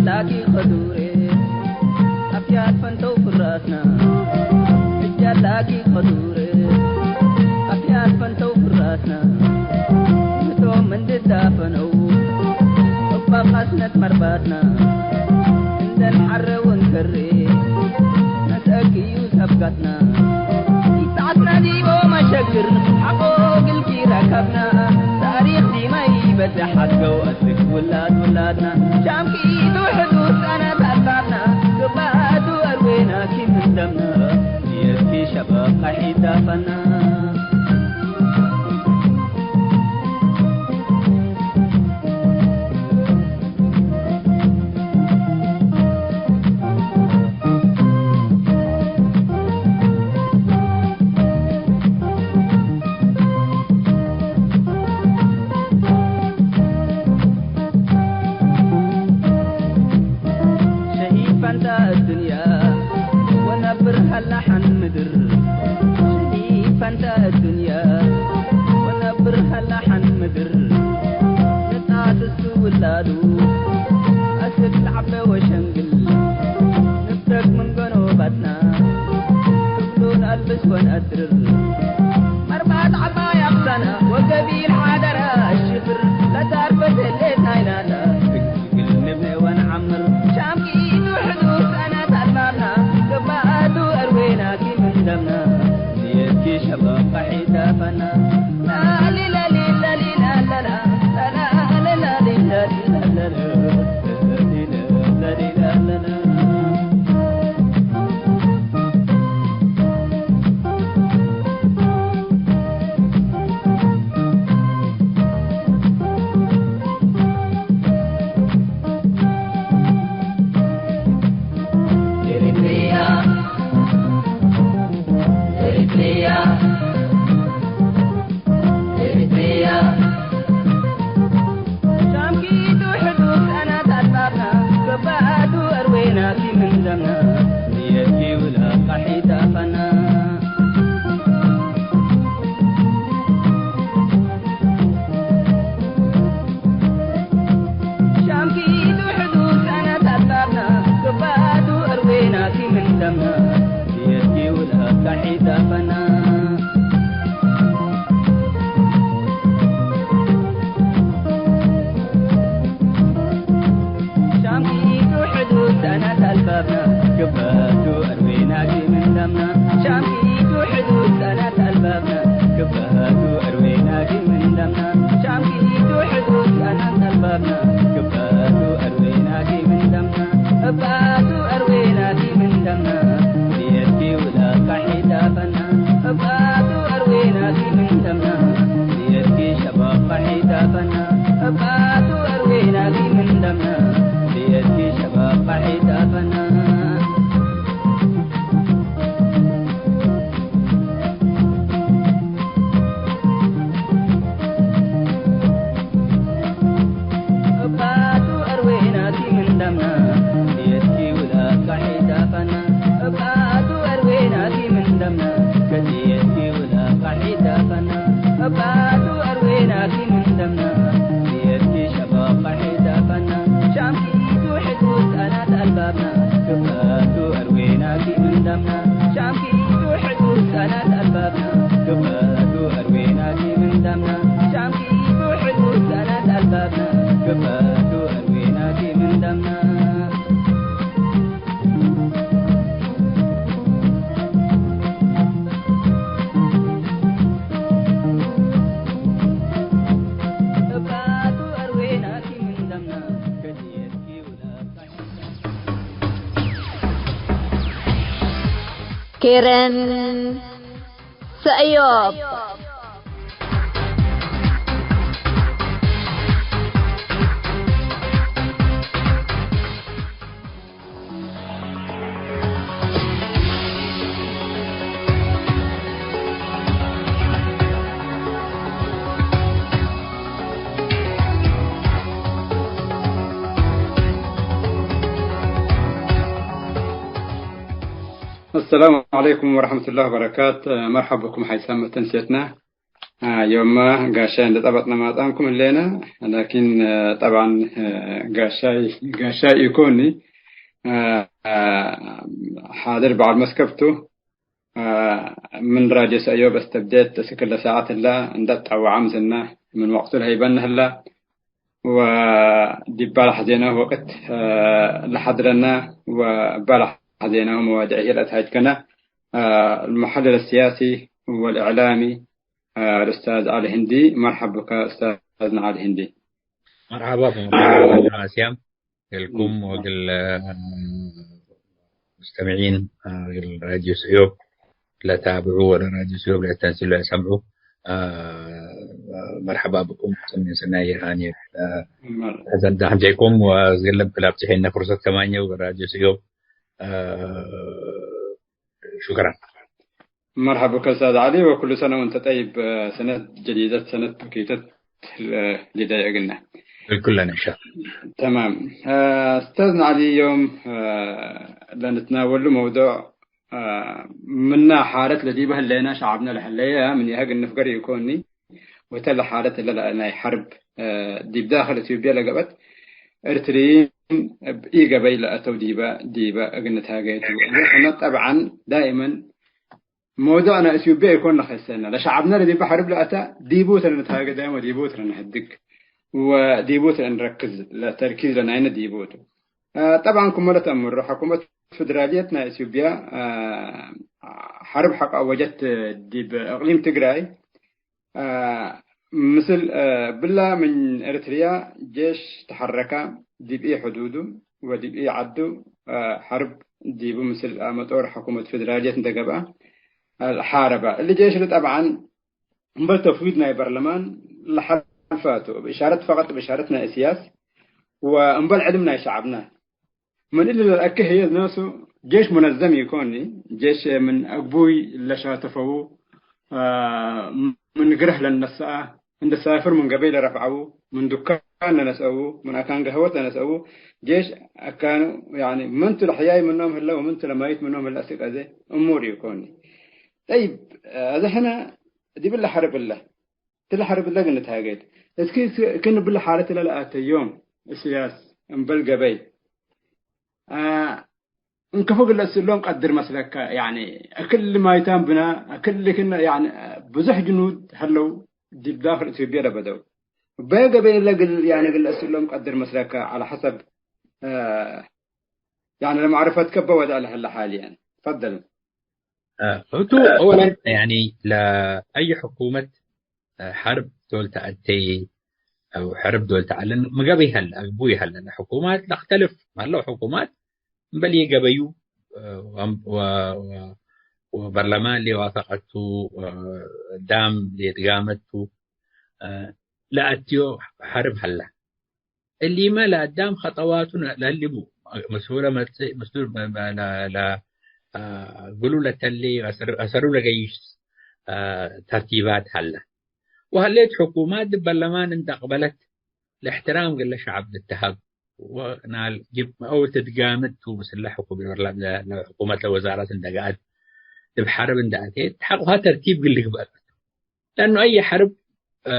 ላኪ ከዱሬ አፍያት ፈንተው ፍራስና፣ እጃ ላኪ ከዱሬ አፍያት ፈንተው ፍራስና፣ ምቶም እንድዳፈነው እባ ቃስነት መርባትና፣ እንደን ሐረ ወንከሬ ነስአክዩ ሰብጋትና፣ ኢሰዓትና ዲቦ መሸግር ሐቆ ግልኪ ረከብና፣ ታሪክ ዲመ ኢበጽሕ ሐድገው እትክ ውላድ ውላድና፣ ሻምኪ ቱ ሕዱድ ጸነት አልባብና፣ ግባቱ አርዌናኪ ምን ደምና፣ ንየትኪ ሸባብ ቀሒት ዳፈና። ሸሂድ ፈንታ እድንያ ወነብር ሀላ ሐን ምድር። ሸሂድ ፈንታ እድንያ ወነብር ሀላ ሐን ምድር። ንጣት እሱ ውላዱ አስክ ለዐበ ወሸንግል። ንብተክ ምን ገኖባትና ክብሉን አልብስ ወነድርር። መርባት ዐባይ አቅሰና ወገቢል ሓደረ አሽፍር። ለታርፈት ህሌት ናይናታ እግል ንብነ ወነዓምር። ሻምኪቱ ሕዱድ ሰነት አልባብና። ገባቱ አርዌናኪ ምን ደምና። ንየትኪ ሸባብ ቀሒት ዳፈና። ኤሪትሪያ፣ ኤሪትሪያ፣ ኤሪትሪያ። ሻምኪቱ ሕዱድ ሰነት አልባብና፣ ገባቱ አርዌናኪ ምን ደምና፣ ንየትኪ ውላድ ቀሒት ዳፈና። ሻምኪቱ ሕዱድ ሰነት አልባብና፣ ገባቱ አርዌናኪ ምን ደምና፣ ንየትኪ ውላድ ቀሒት ዳፈና። ሻምኪቱ ሕዱድ ሰነት አልባብና፣ ገባቱ አርዌናኪ ምን ደምና። ሻምኪቱ ሕዱድ ሰነት አልባብና፣ ገባቱ አርዌናኪ ምን ደምና። ሻምኪቱ ሕዱድ ሰነት አልባብና፣ ገባቱ አርዌናኪ ምን ደምና። እባቱ አርዌናኪ ምን ደምና፣ ንየትኪ ውላድ ቀሒት ዳፈና። እባቱ አርዌናኪ ምን ደምና፣ ንየትኪ ሸባብ ቀሒት ዳፈና። እባቱ አርዌናኪ ምን ደምና፣ ንየትኪ ሸባብ ቀሒት ዳፈና። እባቱ አርዌናኪ ምን ደምና፣ ንየትኪ ውላድ ቀሒት ዳፈና። እባቱ አርዌናኪ ምን ደምና፣ ከንየትኪ ውላድ ቀሒት ዳፈና። እባቱ አርዌናኪ ምን ደምና፣ ንየትኪ ሸባብ ቀሒት ዳፈና። ሻምኪቱ ሕዱድ ሰነት አልባብና፣ እባቱ አርዌናኪ ምን ደምና። ሻምኪቱ ሕዱድ ሰነት አልባብና፣ እባቱ አርዌናኪ ምን ደምና። ሻምኪቱ ሕዱድ ሰነት አልባብና፣ እባቱ አርዌናኪ ምን ደምና። እባቱ አርዌናኪ ምን ደምና። ኬረን ሰእዮብ። አሰላሙ ዐለይኩም ወረሕመቱላሂ ወበረካት። መርሐብ ብኩም ሓይሳም መተንሴትና። አ፣ ዮምመ ጋሻይ እንዴ ጸበጥነ ማጽአንኩም ህሌነ። ላኪን፣ አ፣ ጠብዓን፣ አ፣ ጋሻይ፣ ጋሻይ ኢኮኒ። አ፣ አ፣ ሓድር በዐል መስከብቱ። አ፣ ምን ራድዮ ሰእዮብ አስተብዴት እስክ ለሰዓት ህላ እንዴ ጠወዐ ምስልነ ምን ወቅቱ ለሀይበነ ህላ። ወዲብ ባለ ሐዜናሁ ወቅት፣ አ፣ ለሐድረነ ወእባ ለሐዜናሁ መዋድዕ ህዬ ለአትሃጅከነ፣ አ፣ المحلل السياسي والإعلامي الأستاذ علي هندي. مرحبا بك أستاذنا علي هندي. መርሐባ ብኩም አስያም፣ እግልኩም ወእግል ሙስተምዒን፣ እግል ራድዮ ስዕዮብ ለታብዑ ወለ ራድዮ ስዕዮብ ለአስተንስዩ ለሰምዑ፣ መርሐባ ብኩም። ስሜ ሰናይ የርሃኔ። መር- ሐሰን ዳሕም ጀይኩም ወእግል ክል አብጽሐነ ፍርሰት ከማኘ ወራድዮ ስዕዮብ። ሹክራን። መርሐባ ብከ ኡስታዝ ዐሊ፣ ወኩሉ ሰነ ወእንተ ጠይብ። ሰነት ጀዲደት፣ ሰነት በኪተት ሊደይ እግልነ። እግልኩለን እንሻ። ተማም። ኡስታዝና ዐሊ፣ ዮም ለንትናወሉ መውዱዕ ምና ሓለት ለዲበ ህሌነ ሸዐብነ ለሀለየ ምን የሀግ እንፍገር ኢኮኒ፣ ወተ ለሓለት እለ ናይ ሐርብ ዲብ ዳክል ኢትዮጵያ ለገብአት ኤርትርይን እብ ኢገበይ ለአተው ዲበ፣ ዲበ እግል ንትሃጌ ቱ። እግል ሕነ ጠብዓን ዳኢመን መውዱዕነ ኢትዮጵያ ኢኮን ለከሰነ፣ ለሸዐብነ ለዲበ ሐርብ ለአተ ዲቡ ተ ለንትሃጌ ዳይም ወዲቡ ተ ለነሀድግ ወዲቡ ተ ለንረክዝ፣ ለተርኪዝ ለናይነ ዲቡ ቱ። ጠብዓን ክመ ለተአምሮ ሐኩመት ፌደራልየት ናይ ኢትዮጵያ ሐርብ ሐቆ አወጀት ዲብ እቅሊም ትግራይ፣ ምስል ብላ ምን ኤረትርያ ጄሽ ተሐረከ ዲብ ኢ ሕዱዱ ወዲብ ኢ ዐዱ ሐርብ ዲቡ ምስል መጦር ሐኩመት ፌደራልየት እንደ ገብአ ሓረበ። እሊ ጄሽ እሊ ጠብዓን እምበል ተፍዊድ ናይ በርለማን ለሐልፋቱ፣ እብ እሻረት ፈቀጥ እብ እሻረት ናይ እስያስ ወእምበል ዕልም ናይ ሸዐብና። ምን እሊ ለልአኬ ህዬ ናሱ ጄሽ ሙነዘም ኢኮኒ፣ ጄሽ ምን አግቡይ ለሻተፈዉ፣ ምን ግረህ ለነሰአ፣ እንደ ሳፍር ምን ገበይ ለረፍዐዉ፣ ምን ዱካን ለነስአዉ፣ ምን አካን ገሀወት ለነስአዉ፣ ጄሽ አካኑ፣ ያኒ፣ ምን ቱ ለሕያይ ምኖም ህለ ወምን ቱ ለማይት ምኖም ህለ አስክ አዜ እሙር ኢኮኒ። ጠይብ፣ አዜ ሕነ ዲብለ ሐርብ እለ፣ ትለ ሐርብ እለ እግል ንትሃጌ ቱ። እስኪ፣ እስኪ እብለ ሓለት እለ ለአተዮም እስያስ እምበል ገበይ፣ አ፣ እንክፉ እግል ለአስእሎም ቀድር መስለከ፣ ያኒ፣ እክል ማይታም ብና፣ እክል ክነ፣ ያኒ፣ ብዙሕ ጅኑድ ሀለው ዲብ ዳክል ኢትዮጵያ ለበደው። በየ ገበይ እለ እግል፣ ያኒ፣ እግል ለአስእሎም ቀድር መስለከ፣ ዐለ ሐሰብ፣ አ፣ ያኒ፣ ለማዕርፈትከ እበ ወድዕ ለሀለ ሓልየን። ተፈደል። አ፣ እቱ አወለን፣ ያኒ፣ ለአይ ሕኩመት ሐርብ ዶል ተአቴ አው ሐርብ ዶል ተዐልን፣ ሚ ገበይ ሀለ፣ አግቡይ ሀለ። ለሕኩማት ለአክተልፍ ሀለው ሕኩማት እምበል ኢገበዩ፣ ወ-፣ ወ-፣ ወበርለማን ሌዋፈቀቱ፣ ዳም ሌትጋመቱ ለአትዮ ሐርብ ሀለ። እሊመ ለአዳም ኸጠዋቱ ለህሊቡ፣ ምስሉ ለመጽእ፣ ምስሉ ለ-፣ ለ-፣ ለ-፣ አ፣ እግሉ ለተሌ፣ አሰር-፣ አሰሩ ለገይሽ፣ አ፣ ተርቲባት ሀለ። ወሀሌት ሕኩማት ዲብ በርለማን እንደ አቅበለት፣ ለእሕትራም እግለ ሸዐብ ልትሀብ፣ ወናል ጅብ አው ትትጋመድ ቱ ምስለ ሕኩም-፣ ለ-፣ ለ-፣ ለሕኩመት ለወዛራት እንደ ገአት፣ ዲብ ሐርብ እንደ አቴት፣ ሐቁሃ ተርቲብ እግል ልግበእ። ለአኑ አየ ሐርብ፣ አ፣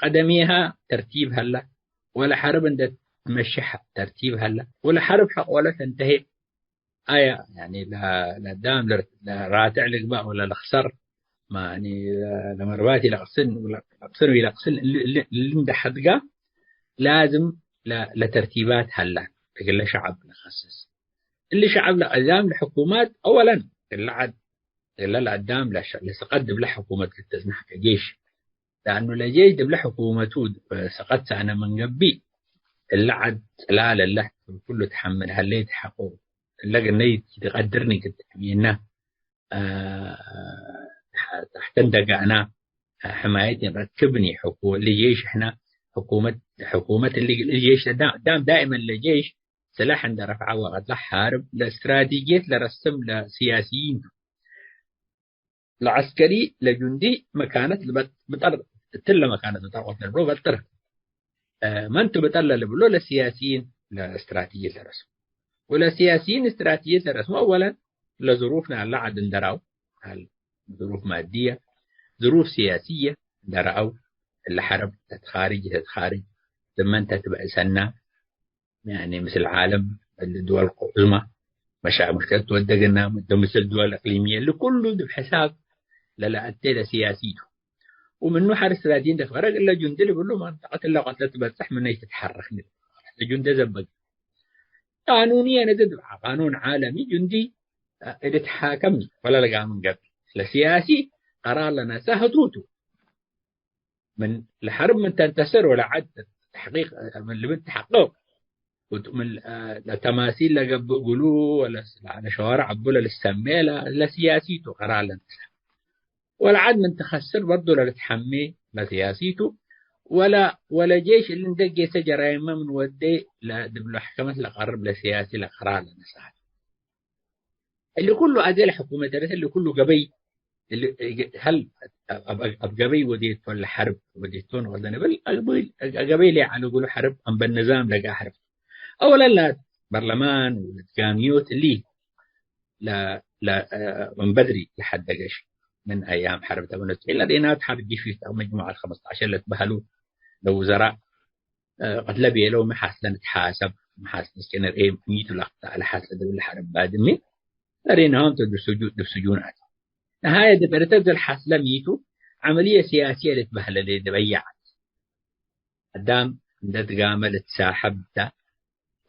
ቀደሜሃ ተርቲብ ሀላ፣ ወለ ሐርብ እንደ ትመሸሕ ተርቲብ ሀላ፣ ወለ ሐርብ ሐቆለ ተንተሄ። አያ፣ ያኒ፣ ለ-፣ ለዳም ለ-፣ ለራትዕ ልግባእ ወለ ለክሰር፣ ማ፣ ያኒ፣ ለ-፣ ለመርባት ኢለቅስን፣ ለቅስን ወኢለቅስን፣ እሊ፣ እሊ፣ እሊ እንደ ሐድጋ ላዝም ለ-፣ ለተርቲባት ሀላ፣ እግለ ሸዐብ ለከስስ። እሊ ሸዐብ ለአዛም ለሕኩማት አወለን እለ ዐድ እለ ለአዳም ለሸ-፣ ለሰቀት ዲብለ ሕኩመት ልትጽናሕ ከጄሽ። ለአኑ ለጄሽ ዲብለ ሕኩመቱ ሰቀት ሰአነ ምን ገብእ፣ እለ ዐድ ጽላል እለ ኩሉ ተሐምል ሀሌት ሐቆ እለ ግነይ ኢትቀድርኒ ክትሕሚነ፣ አ፣ ተሕተ እንደ ገአና ሕማየት ኢንረክብኒ። ሕኩ-፣ እሊ ጄሽ ሕነ ሕኩመት፣ ሕኩመት እሊ፣ እሊ ጄሽ ለዳ-፣ ዳም ዳይመን ለጄሽ ስላሕ እንደ ረፍዐ ወቀት ለሐርብ ለእስትራቲጅየት ለረስም ለስያስይን ቱ። ለዐስከሪ ለጁንዲ መካነት ልበጥ-፣ ብጠር፣ እትለ መካነት ብጠር ወት ለልብሎ በጥር። እ፣ መንቱ ብጠር ለልብሎ ለስያስይን ለእስትራቲጅየት ለረስሙ። ወለስያስይን እስትራቲጅየት ለረስሙ አወለን ለዝሩፍ ናለ ዐድ እንደራው፣ ሀል ዝሩፍ ማድየ፣ ዝሩፍ ስያስየ፣ እንደ ረአው፣ እለ ሐርብ ተትኻርጅ፣ ተትኻርጅ፣ ትመን ተትበእሰና፣ ያኒ ምስል ዓለም፣ እሊ ድወል ዑዝማ፣ መሻ-፣ ሙሽክለት ትወደግና፣ ምስል ድወል እቅሊምየ፣ እሊ ኩሉ ዲብ ሕሳብ ለለአቴ ለሲያሲ ቱ። ወምኑ ሐር እስትራቲጂ እንደ ፈረግ እለ ጁንዲ ልብሉ መንጠቀት እለ ቀትለ ትበጽሕ ምነ ኢትትሐረክ። ጁንዲ ዘበግ ቃኑንየን እት ድብዓ ቃኑን ዓለሚ ጁንዲ እት ትሓከም ወለ ለጋምን ገብእ። ለሲያሲ ቀራር ለነሰ ህቱ ቱ። ምን ለሐርብ ምን ተንተሰር ወለዐድ ተሕቂቅ ምን ልብል ተሐቅቅ ወቱ ምን ለተማሲል ለገብእ እግሉ ወለ ለሸዋርዕ እቡ ለልሰሜ ለሲያሲ ቱ ቀራር ለነሰ። ወለዐድ ምን ተኸስር በርዶ ለልትሐሜ ለሲያሲ ቱ። ወለ፣ ወለ ጄሽ እሊ እንደ ጌሰ ጀራይመ ምን ወዴ ለዲብ መሕከመት ለቀርብ ለሲያሲ ለቀራር ለነስአት። እሊ ኩሉ አዜ ለሕኩመት ደረሰ እሊ ኩሉ ገበይ፣ እሊ፣ ሀል አብ፣ አብ፣ አብ ገበይ ወዴቶ ለሐርብ ወዴቶ ንወደ ንብል፣ አግቡይ፣ ገበይ ለይዐለ እግሉ ሐርብ አምበል ንዛም ለጋ ሐርብ። አወለን ለ በርለማን ወለትጋምዮት እሊ ለ፣ ለ፣ ምን በድሪ ለሐደገሽ ምን አያም ሐርብ ተመነቱ ኢላ ዴናት ሐርብ ጊሽ ፊት መጅሙዐት ሐምስት ዐሸር ለትበሀሉ ለውዘራእ ቀትለ ቤለው ሚ ሐስለ ንትሓሰብ፣ ሚ ሐስለ እስከ ንርኤ፣ ሚቱ ለአክተአ ለሐስለ ዲብለ ሐርብ ባድሜ፣ ለሬናሆም ተ ዲብ ስጁ-፣ ዲብ ስጁን አተ። ነሃየ ዲብ ኤረትርየ ለሐስለ ሚቱ፣ ዐመልየ ሲያስየ ልትበህለ ዲበያዐት። አዳም እንደ ትጋመ ልትሳሐብ ተ፣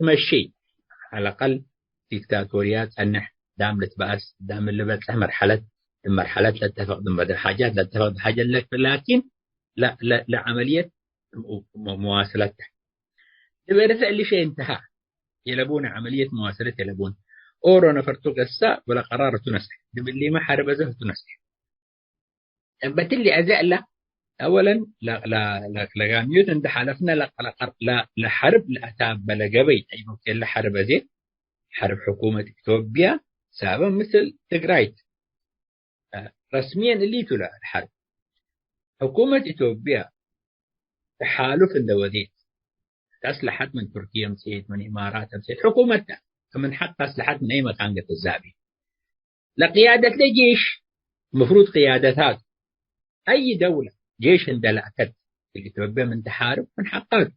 ትመሼ፣ ዐለቀል ዲክታቶርያት ጸንሕ፣ ዳም ልትበአስ፣ ዳም ልበጽሕ መርሐለት፣ ዲብ መርሐለት ለተፈቅ፣ ዲብ መደ ሓጃት ለተፈቅ፣ ሐጀት ለክ፣ ላኪን ለ-፣ ለ-፣ ለዐመልየት ሙ-፣ ሙ-፣ መዋስለት ተ። ዲብ ኤረትርየ እሊ ሸይ እንተሃ የለቡነ፣ ዐመልየት መዋስለት የለቡነ። ኦሮ ነፈርቱ ገሳ ወለ ቀራር ቱ ነስሕ፣ ዲብ እሊመ ሐርብ አዘ ህቱ ነስሕ። እበትሊ አዘ እለ፣ አወለን ለ-፣ ለ-፣ ለ-፣ ለጋምዮት እንደ ሐለፍነ ለ-፣ ለ-፣ ለ-፣ ለሐርብ ለአታበለ ገበይ፣ አይመ እለ ሐርብ አዜ፣ ሐርብ ሕኩመት ኢትዮጵያ ሳበብ ምስል ትግራይት። ረስምየን እሊቱ ለሐርብ። ሕኩመት ኢትዮጵያ ተሓሉፍ እንደ ወዴት፣ አስለሐት ምን ቱርክየ ምጽኤት፣ ምን ኢማራት ምጽኤት፣ ሕኩመት ተ፣ ምን ሐቅ አስለሐት ምን አይ መካን ገትዛቤ። ለቅያደት ለጄሽ፣ መፍሩድ ቅያደታት፣ አይ ደውለ ጄሽ እንደ ለአተት፣ እሊ ኢትዮጵያ ምን ተሓርብ ምን ሐቃ ቱ።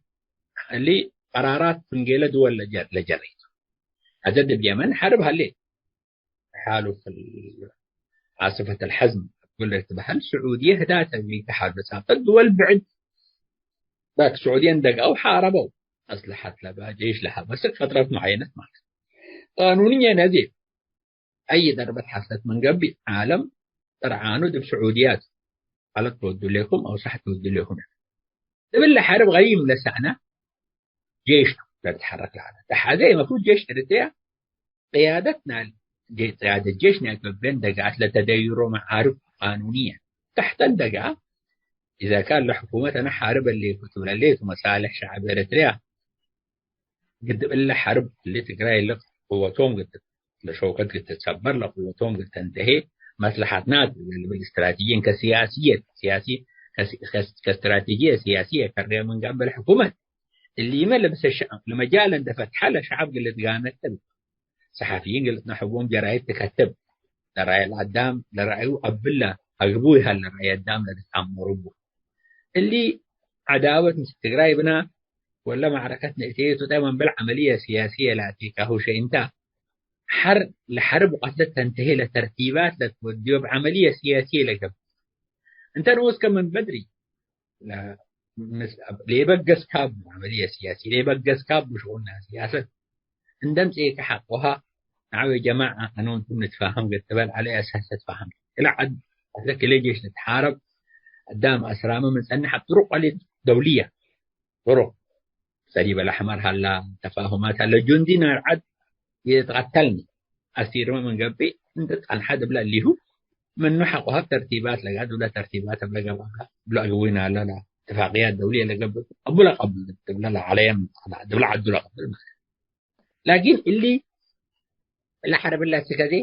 እሊ ቀራራት ፍንጌለ ድወል ለጀ-፣ ለጀሬቱ። አዘ ዲብ የመን ሐርብ ሀሌት። ተሓሉፍ ዓስፈት አልሐዝም እግል ልትበሀል፣ ስዑድየ ህዳተ ሚ ተሓሉፍ ጻፈት ድወል ብዕድ ዳክ ስዑድየ እንደግአው ሓረበው። አስለሐት ለባ ጄሽ ለሀበስክ ፈትረት ሙዓየነት ማለት። ቃኑንየን አዜ አይ ደርበት ሐስለት ምን ገብእ፣ ዓለም ጥርዓኑ ዲብ ስዑድያት፣ ዐለት ትወዱ ሌኩም አው ሳሕ ትወዱ ሌኩም። እብለ ሐርብ ገይም ለሰእነ ጄሽ ቱ ለልትሐረክ ለዐለ። ተሐዜ መፍሩድ ጄሽ ኤረትርያ ቅያደት ናል፣ ጄ-፣ ቅያደት ጄሽ ናይ ኢትዮጵያን ደግአት ለተደይሮ መዓርፍ ቃኑንየ ተሕተን ደግአ። ኢዛ ካን ለሕኩመት አነ ሐርብ እሌኩ ትብል ሌቱ መሳልሕ ሸዐብ ኤረትርያ ግድብ እለ ሐርብ እሊ ትግራይ እሊ ቅወቶም ግድ ለሸውከት ግድ ትትሰበር፣ ለቅወቶም ግድ ተንተሄ፣ መስለሐትና ቱ ለልብል እስትራቲጂ እንከ ሲያስየት፣ ሲያሲ፣ ከስ-፣ ከስ-፣ ከእስትራቲጂየ ሲያሲየ ከርየ ምን ገብእ ለሕኩመት እሊመ ለብሰ ሸ-፣ ለመጃል እንደ ፈትሐ ለሸዐብ ግል ልትጋመ እብ ሰሐፊይን ግል ልትነሕዎም ጀራይድ ትከትብ። ለራይ ለአዳም ለራዩ አብለ አግቡ ይሀል ለራይ አዳም ለልትአመሩ ቡ። እሊ ዐዳወት ምስል ትግራይ ብና ወለ መዕረከት ንእቴቱ ተ መንበል ዐመልየ ሲያስየ ለአቴካሁ ሸይ እንተ፣ ሐር ለሐርብ ቀትለት ተንተሄ ለተርቲባት ለትወድዮ እብ ዐመልየ ሲያስየ ለገብእ። እንተ ንኡስከ ምን በድሪ ለ-፣ ምስ-፣ ሌበ ገስ ካብ ዐመልየ ሲያስየ፣ ሌበ ገስ ካብ ሽኡን ሲያሰት እንደ ምጽኤከ ሐቆሃ፣ ነዐው ጀማዐ፣ አነ ወእንቱም ንትፋሀም ገትበል ዐለ አሳስ ለትፋሀም። ክለ ዐድ አስለ ክለ ጄሽ ልትሓረብ፣ አዳም አስራመ ምን ጸንሕ እብ ጥሩቅ ወሊድ ደውልየ፣ ጥሩቅ ሰሊብ አልአሕመር ሀላ፣ ተፋሁማት ሀለ፣ ጁንዲ ናይ ዐድ ይትቀተልኒ፣ አሲርመ ምን ገብእ እንዴ ጸንሐ ዲብለ እሊሁ፣ ምኑ ሐቆሀ ተርቲባት ለጋ፣ ዲብለ ተርቲባት እብለ ገብአ፣ ዲብለ አግዊና ለላ እትፋቅያት ደውልየ ለገብእ፣ አቡ ለቀብል ዲብለ ለዐለየ፣ ዲብለ ዐዱ ለቀብል ማለት። ላኪን እሊ ለሐርብ እለ አስክ አዜ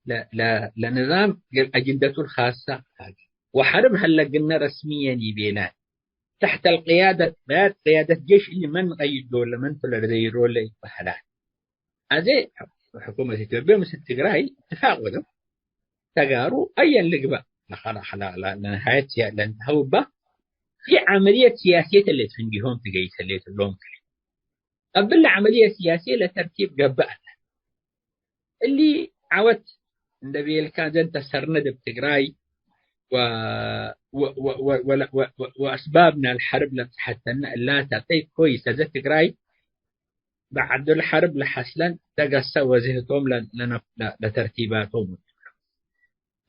ለ-፣ ለ-፣ ለንዛም ገብእ አጅንደቱ ለካሰ ሀለ። ወሐርብ ሀለ ግነ ረስምየን ኢቤለ። ተሕተ አልቅያደት፣ ቅያደት ጄሽ እሊ መን ቀይዶ ለመን ቱ ለደይሮ ለኢትበሀላ። አዜ ሕኩመት ኢትዮጵያ ምስል ትግራይ እትፋቅ ወደው ተጋሩ አየን ልግበእ ለኸ-፣ ለኸ-፣ ለነሃየት ለእንተሀው እባ ፊ ዐመልየት ስያስየት እለ ትፍንጊሆም ትገይስ ህሌት እሎም ክል። እብለ ዐመልየት ስያስየ ለተርቲብ ገብእ ዐለ። እሊ ዐወት እንደ ቤልካ ዘንተ ሰርነ ዲብ ትግራይ ወ-፣ ወ-፣ ወ-፣ ወ-፣ ወለ-፣ ወ-፣ ወ-፣ ወአስባብ ናል ሐርብ ለብጽሐተነ እላተ ጠይብ ኮይስ፣ አዜ ትግራይ በዐዱ ለሐርብ ለሐስለን ደገሰ ወዝህቶም ለ-፣ ለነፍ-፣ ለ-፣ ለተርቲባቶም።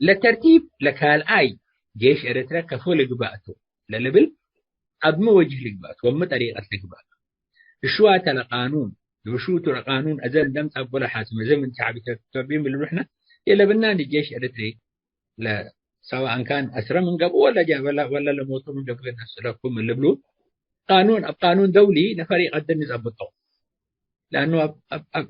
ለተርቲብ ለካልኣይ ጄሽ ኤረትርያ ከፎ ልግባእ ቱ ለልብል፣ አብሚ ወጅህ ልግባእ ቱ ወሚ ጠሪቀት ልግባእ ቱ። እሽዋተ ለቃኑን፣ ልብሹቱ ለቃኑን፣ አዘ እንደ ምጻቦ ለሓስም፣ አዘ ምን ሸዕብ ኢትዮጵያ ምን ልብሉ ሕነ፣ የለብናኒ ጄሽ ኤረትሪ ለሰዋእን ካን አስረ ምን ገብኡ ወለ ጃ-፣ ወለ፣ ወለ ለሞቱ ምን ገብኡ ነስለኩም ምን ልብሉ፣ ቃኑን፣ አብ ቃኑን ደውሊ ነፈር ኢቀድር ንጸብጦ። ለአኑ አብ፣ አብ፣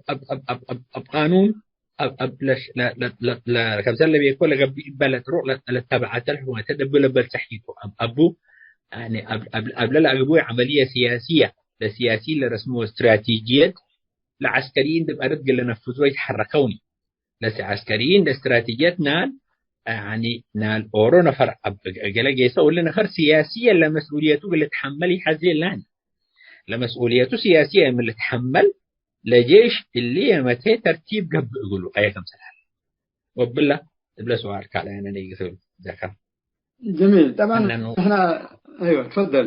አብ ቃኑን፣ አብ፣ አብ ለሽ-፣ ለ-፣ ለ-፣ ለ-፣ ለ-፣ ከምሰል ለቤኮ ለገብእ እበ ለጥሩቅ ለ-፣ ለተበዐተ ለሕኩመተ ደብ ለበል ሰሒቱ። አብ፣ አቡ፣ ያኒ አብ፣ አብ፣ አብ ለለአግቡ ዐመልየ ስያስየ፣ ለስያሲ ለረስሙ ወስትራቴጂየት ለዐስከሪይን ዲብ አርድ እግል ለነፍዙ ወይትሐረከውኒ። ለዐስከሪይን ለስትራቴጂየት ናል፣ ያኒ ናል ኦሮ ነፈር አብ እገ-፣ እገለ ጌሰ ወለ ነፈር ስያስየ ለመስኡልየቱ እግል ልትሐመል ይሐዜ ላኒ። ለመስኡልየቱ ስያስየ ምን ልትሐመል ለጄሽ እሊ የመቴ ተርቲብ ገብእ እግሉ አየ ከምሰል ሀለ? ወብላ እብለ ሰዋል ካልአነ ነይግስብ ዘካ። جميل. طبعًا أنه احنا، أيوة، تفضل.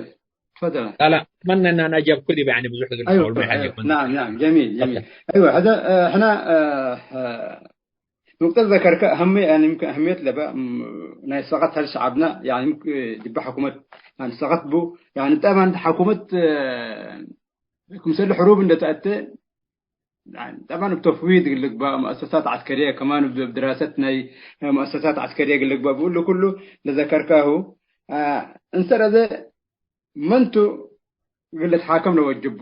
تفضل. لا، لا، أتمنى أن أنا أجبك لي، يعني، بزح أيوة، أول ما حاجة أيوة. كنت. نعم، نعم، جميل، جميل. تفضل. أيوة، هذا، آه، احنا، آه، آه، نقطة ذكرك أهم، يعني، يمكن أهمية لبا، م-، ناي سقط هل شعبنا، يعني، يمكن جبا حكومة، يعني، سقط بو، يعني، طبعًا حكومة، آه، ክምሰል ሕሩብ እንደ ተአተ፣ ጠብዐን እብ ተፍዊድ እግል ልግባእ፣ መአሰሳት ዐስከርየ ከማን እብ ድራሰት ናይ መአሰሳት ዐስከርየ እግል ልግባእ፣ ብእሉ ኩሉ ለዘከርካሁ፣ አ፣ እንሰር አዜ መንቱ እግል ልትሓከም ለወጅቡ።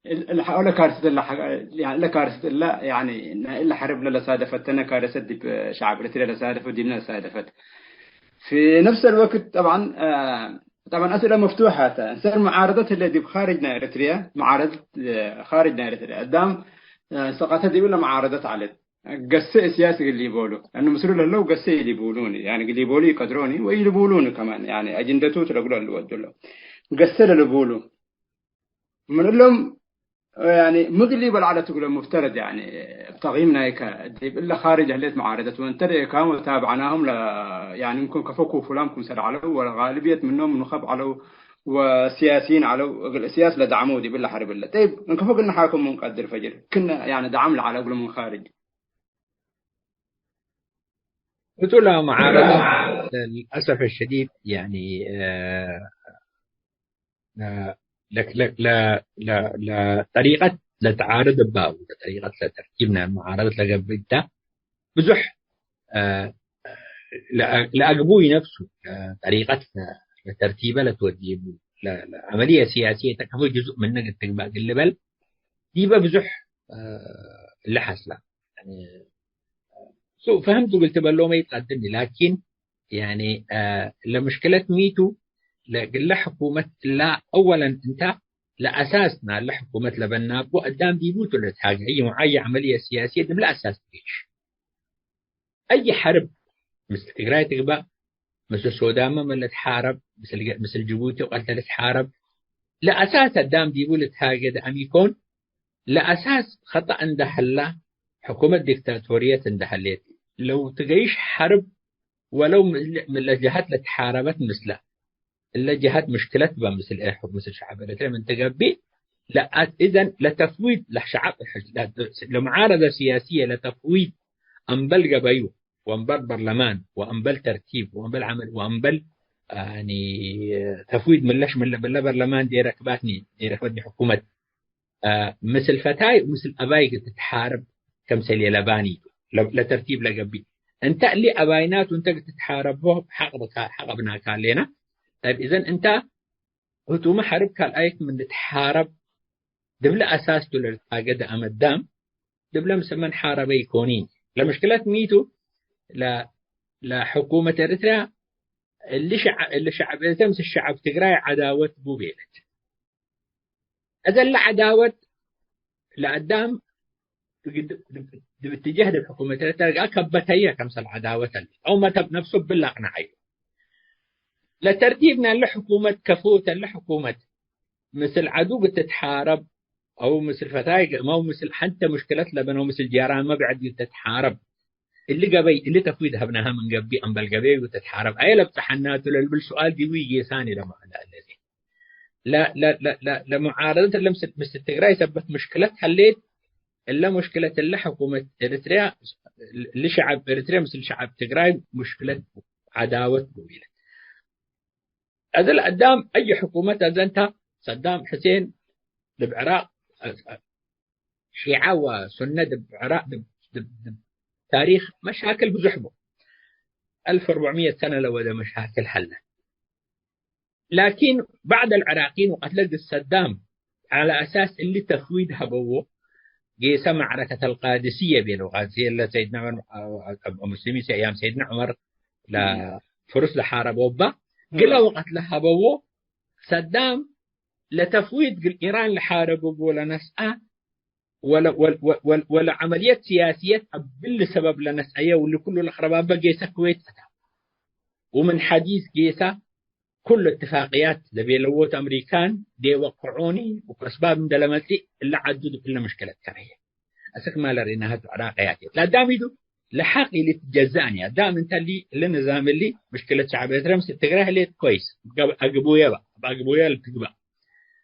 እል-፣ እል-፣ እለ ካርሰት እለ ሐ-፣ ያኒ እለ ካርሰት እለ፣ ያኒ ናይ እለ ሐርብ ለለሳደፈተነ ካርሰት ዲብ ሸዐብ ኤረትርየ ለሳደፈት፣ ዲብነ ለሳደፈት። ፊ ነፍስ አልወቅት ጠብዐን፣ አ፣ ጠብዐን አስእለ መፍቱሐ ተ። እንሰር መዓረደት ህለ ዲብ ካርጅ ናይ ኤረትርየ፣ መዓረደት፣ እ፣ ካርጅ ናይ ኤረትርየ። አዳም፣ እ፣ ሰቀተ ዲብለ መዓረደት ዐለት። ገሴ እስያስ እግል ሊቦሉ። ለአኑ ምስሉ ለህለው ገሴ ኢሊቡሉኒ። ያኒ እግል ሊቦሉ ኢቀድሮኒ ወኢሊቡሉኒ ከማን። ያኒ አጅንደቱ ትለግሎ ልወዱ ለው። ገሴ ለልቡሉ። ምን እሎም፣ ያኒ፣ ምግሊ በልዓለት እግሎም ሙፍተረድ፣ ያኒ፣ እብ ተቅይም ናይከ፣ ዲብ እለ ካርጅ ህሌት መዓረደት ወእንተ ደኤካም ወታብዐናሁም ለ-፣ ያኒ፣ እምክን ከፎ ኩፉላም ክምሰል ዐለው፣ ወጋልብየት ምኖም ንኸብ ዐለው፣ ወስያሲይን ዐለው፣ እግል እስያስ ለደዓመው ዲብ እለ ሐርብ እለ። ጠይብ፣ እንከፎ ግነ ሓኩም ምን ቀድር ፈጅር፣ ክነ፣ ያኒ፣ ደዓም ለዐለ እግሎም ምን ካርጅ። እቱ ለመዓረደት፣ ለልአሰፍ ሸዲድ፣ ያኒ፣ እ፣ ለ-፣ ለ-፣ ለ-፣ ለ-፣ ለጠሪቀት ለተዓርድ እባቡ፣ ለጠሪቀት ለተርቲብ ናይ መዓረደት ለገብእ እተ ብዙሕ፣ አ፣ ለአ-፣ ለአግቡይ ነፍሱ፣ ለጠሪቀት ለ-፣ ለተርቲበ ለትወድዩ፣ ለ-፣ ለዐመልየ ስያስየ እተ ከፎ ጅዙእ ምነ እግል ትግባእ እግል ልበል፣ ዲበ ብዙሕ፣ አ፣ እለ ሐስላ። ያኒ፣ ሱእ ፈህምቱ እግል ትበሎመ ኢትቀድኒ፣ ላኪን፣ ያኒ፣ አ፣ ለምሽክለት ሚቱ፣ ለእግለ ሕኩመት እላ፣ አወለን እንተ ለአሳስ ናለ ሕኩመት ለበናቦ አዳም ዲቡ ቱ ለትሃጌ፣ አይ ሙዓየ ዐመልየ ስያስየ ዲብለ አሳስ ትገይሽ። አይ ሐርብ፣ ምስል ትግራይ ትግባእ፣ ምስል ሶዳመ ምን ልትሓረብ፣ ምስል ገ-፣ ምስል ጅቡቲ ወቀልተ ልትሓረብ፣ ለአሳስ አዳም ዲቡ ልትሃጌ ደአም ኢኮን፣ ለአሳስ ኸጠእ እንደ ሀላ፣ ሕኩመት ዲክታቶርየት እንደ ሀሌት፣ ለው ትገይሽ ሐርብ ወለው ምን ለጀሀት ለትሓረበት ምስለ፣ እለ ጀሀት ምሽክለት በ ምስል ኤ-፣ ምስል ሸዐብ ኤረትርየ ምን ትገብእ፣ ለአት-፣ እዘን ለተፍዊድ ለሸዐብ፣ ለመዓረደ ስያስየ ለተፍዊድ እምበል ገበዩ ወእምበል በርለማን ወእምበል ተርቲብ ወእምበል ዐመል ወእምበል፣ ያኒ፣ ተፍዊድ ምለሽ ምለ-፣ ምለ በርለማን ዴረክባትኒ፣ ዴረክበትኒ ሕኩመት። አ፣ ምስል ፈታይ ወምስል አባይ እግል ትትሓረብ ከምሰል የለባኒ ቱ፣ ለ-፣ ለተርቲብ ለገብእ። እንተ እሊ አባይናቱ እንተ እግል ትትሓረቦ ሐቅ ብካ-፣ ሐቅ ብናካ ሌና። ጠይብ፣ እዘን እንተ ህቱመ ሐርብ ካልኣይት ምን ልትሓረብ፣ ድብለ አሳስ ቱ ለልትሃገ ደአም አዳም፣ ድብለ ምስል መን ሓረበ ኢኮኒ። ለምሽክለት ሚቱ፣ ለ-፣ ለሕኩመት ኤረትርያ እሊ ሸዐ-፣ እሊ ሸዐብ ኤረትርያ ምስል ሸዐብ ትግራይ ዐዳወት ቡ ቤለት። እዘ ለዐዳወት ለአዳም ዲብ እትጀህ ዲብ ሕኩመት ኤረትርያ ከበተየ ከምሰል ዐዳወት አለ። አው መተብ ነፍሱ እብለ አቅነዐዩ። ለተርቲብ ናለ ሕኩመት ከፎ ተለ ሕኩመት ምስል ዐዱ እግል ትትሓረብ፣ አው ምስል ፈታይ ገ-፣ አው ምስል ሐንተ ሙሽክለት ለበን፣ አው ምስል ጃራንመ ብዕድ እግል ትትሓረብ፣ እሊ ገበይ፣ እሊ ተፍዊድ ሀብናሀ ምን ገብእ፣ አምበል ገበይ እግል ትትሓረብ፣ አየ ለብጸሐናቱ ለልብል ሱኣል ዲቡ ኢጌሳኒ ለመ-፣ ለአለዚ። ለ-፣ ለ-፣ ለ-፣ ለ-፣ ለሙዓረደት እለ ምስል፣ ምስል ትግራይ ሰበት ሙሽክለት ሀሌት፣ እለ ሙሽክለት እለ ሕኩመት ኤሪትርያ፣ እሊ ሸዐብ ኤሪትርያ ምስል ሸዐብ ትግራይ ሙሽክለት ዐዳወት ቡ ኢለት። እዝል አዳም አይ ሕኩመት አዘንታ፣ ሰዳም ሕሴን ዲብ ዕራቅ፣ ሺዐ ወሱነ ዲብ ዕራቅ፣ ዲብ፣ ዲብ፣ ዲብ ታሪክ መሻክል ብዙሕ ቡ። አልፍ ወአርበዕምየት ሰነ ለወደ መሻክል ሀለ። ላኪን ባዕድ አልዕራቂን ወቀትለ እግል ሰዳም ዐለ አሳስ እሊ ተፍዊድ ሀበዎ፣ ጌሰ መዕረከት አልቃድስየ ቤለው። ቃድስየ ለሰይድና ዑመር፣ አብ ሙስሊሚን አያም ሰይድና ዑመር ለፍሩስ ለሓረቦ እባ፣ ግለ ወቀት ለሀበዎ ሰዳም ለተፍዊድ እግል ኢራን ለሓረብ እቡ ለነስአ ወለ-፣ ወለ-፣ ወለ-፣ ወለዐመልየት ስያስየት እብሊ ሰበብ ለነስአየ ወለኩሉ ለአቅረባበ ጌሰ ኩዌት አታ። ወምን ሐዲስ ጌሰ ኩሉ እትፋቅያት ለቤለዎት አምሪካን ዴ ወቅዑኒ ወከስባብ እንደ ለመጽእ እለ ዐዱ ዲብ እለ ምሽክለት ከረየ። አስክ ማለ ርኢናሀቱ ዕራቅያት ለአዳም ኢዱ ለሐቅ ኢልትጀዘአኒ። አዳም እንተ እሊ፣ እሊ ንዛም እሊ፣ ምሽክለት ሸዕብ ኤረትርያ ምስል ትግራይ ህሌት ኮይስ፣ አግቡየ በ፣ አብ አግቡየ ልትግባእ፣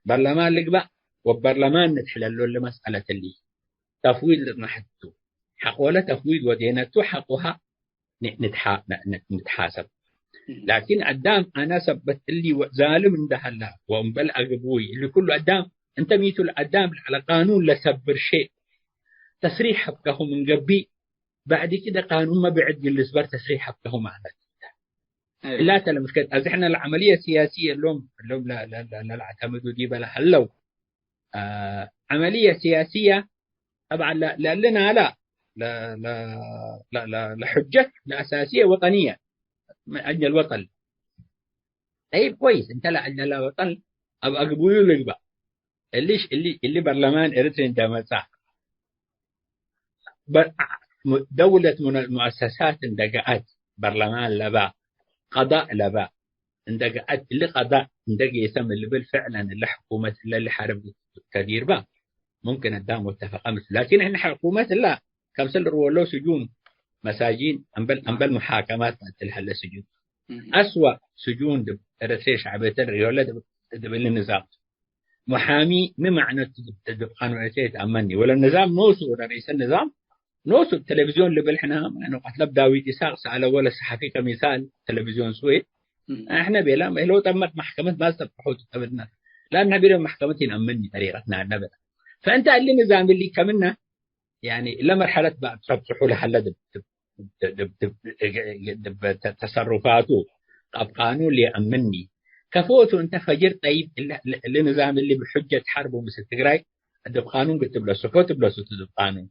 በርለማን ልግባእ ወበርለማን ንትሕለሎ እሊ መስአለት እሊ። ተፍዊድ ልጽናሐቱ፣ ሐቆለ ተፍዊድ ወዴነቱ ሐቆሃ ን-፣ ንትሓ-፣ ን-፣ ን-፣ ንትሓሰብ። ላኪን አዳም አነ ሰበት እሊ ወ-፣ ዛልም እንደ ሀላ ወእምበል አግቡይ እሊ ኩሉ አዳም እንተ ሚቱ ለአዳም ለዐለ ቃኑን ለሰብር ሼእ ተስሪሕ ሀብካሁ ምን ገብእ፣ ባዕድ ክደ ቃኑንመ ብዕድ እግል ልስበር ተስሪሕ ሀብካሁ ማለት። እላ ተ ለምሽከት አዚ ሕነ ለዐመልየ ስያስየ እሎም፣ እሎም ለ-፣ ለ-፣ ለ-፣ ለለአዕተምዱ ዲበ ለሀለው አ፣ ዐመልየ ስያስየ ጠብዐን ለ-፣ ለእሊ ናላ ለ-፣ ለ-፣ ለ-፣ ለ-፣ ለሑጀት ለአሳስየ ወጠንየ ምን አጅል ወጠን። ጠይብ ኮይስ፣ እንተ ለአጅለ ለወጠን አብ አግቡዩ ልግበእ። እሊሽ፣ እሊ፣ እሊ በርለማን ኤረትርየ እንደ መጽአ በ-፣ ደውለት ሙነ-፣ ሙአሰሳት እንደ ገአት፣ በርለማን ለበ፣ ቀዳእ ለበ እንደ ገአት፣ እሊ ቀዳእ እንደ ጌሰ ምን ልብል፣ ፍዕለን እለ ሕኩመት እለ እሊ ሐርብ ከዲርበ፣ ሙምክን አዳም ወተፈቀ ምስሉ። ላኪን እነ ሕኩመት እለ ከምሰል ርወሎ ስጁን፣ መሳጂን፣ አምበል፣ አምበል ሙሓከማት ተአትል ሀለ ስጁን። እም። አስወእ ስጁን ዲብ ኤረትርየ ሸዕብየተ ርዮለ ዲብ፣ ዲብ እሊ ንዛም። መሓሚ ሚ መዕነቱ ዲብ፣ ዲብ ቃኑዕየተ ይትአመኒ። ወለ ንዛም ኖሱ፣ ወለ ርኢሰ ንዛም ኖሱ። ቴሌቪዝዮን ልብል ሕነ፣ ቀትለ ዳዊት ኢሳቅ ሰአለ ወለ ሰሐፊ ከሚሳል ቴሌቪዝዮን ስዌድ። እም። እሕነ ቤለ፣ ሄሎ ጠመት መሕከመት ማስተብቅሑ ትጠብድና። ለአነ ቢለ መሕከመት ይንአመኒ ጠሪቀትና አነ በለ። ፈእንተ እሊ ንዛም እሊ ከምነ ያኒ እለ መርሐለት በአትረብጽሑ ለሀለ ዲብ፣ ዲብ፣ ዲብ፣ ዲብ፣ ዲብ ተ-፣ ተሰሩፋቱ አብ ቃኑን ሊአምኒ። ከፎቱ እንተ ፈጅር ጠይብ እለ፣ እለ፣ እለ ንዛም እሊ ብሑጀት ሐርብ ወምስል ትግራይ ዲብ ቃኑን ግትብለሱ፣ ፎ ትብለሱ ቱ ዲብ ቃኑን።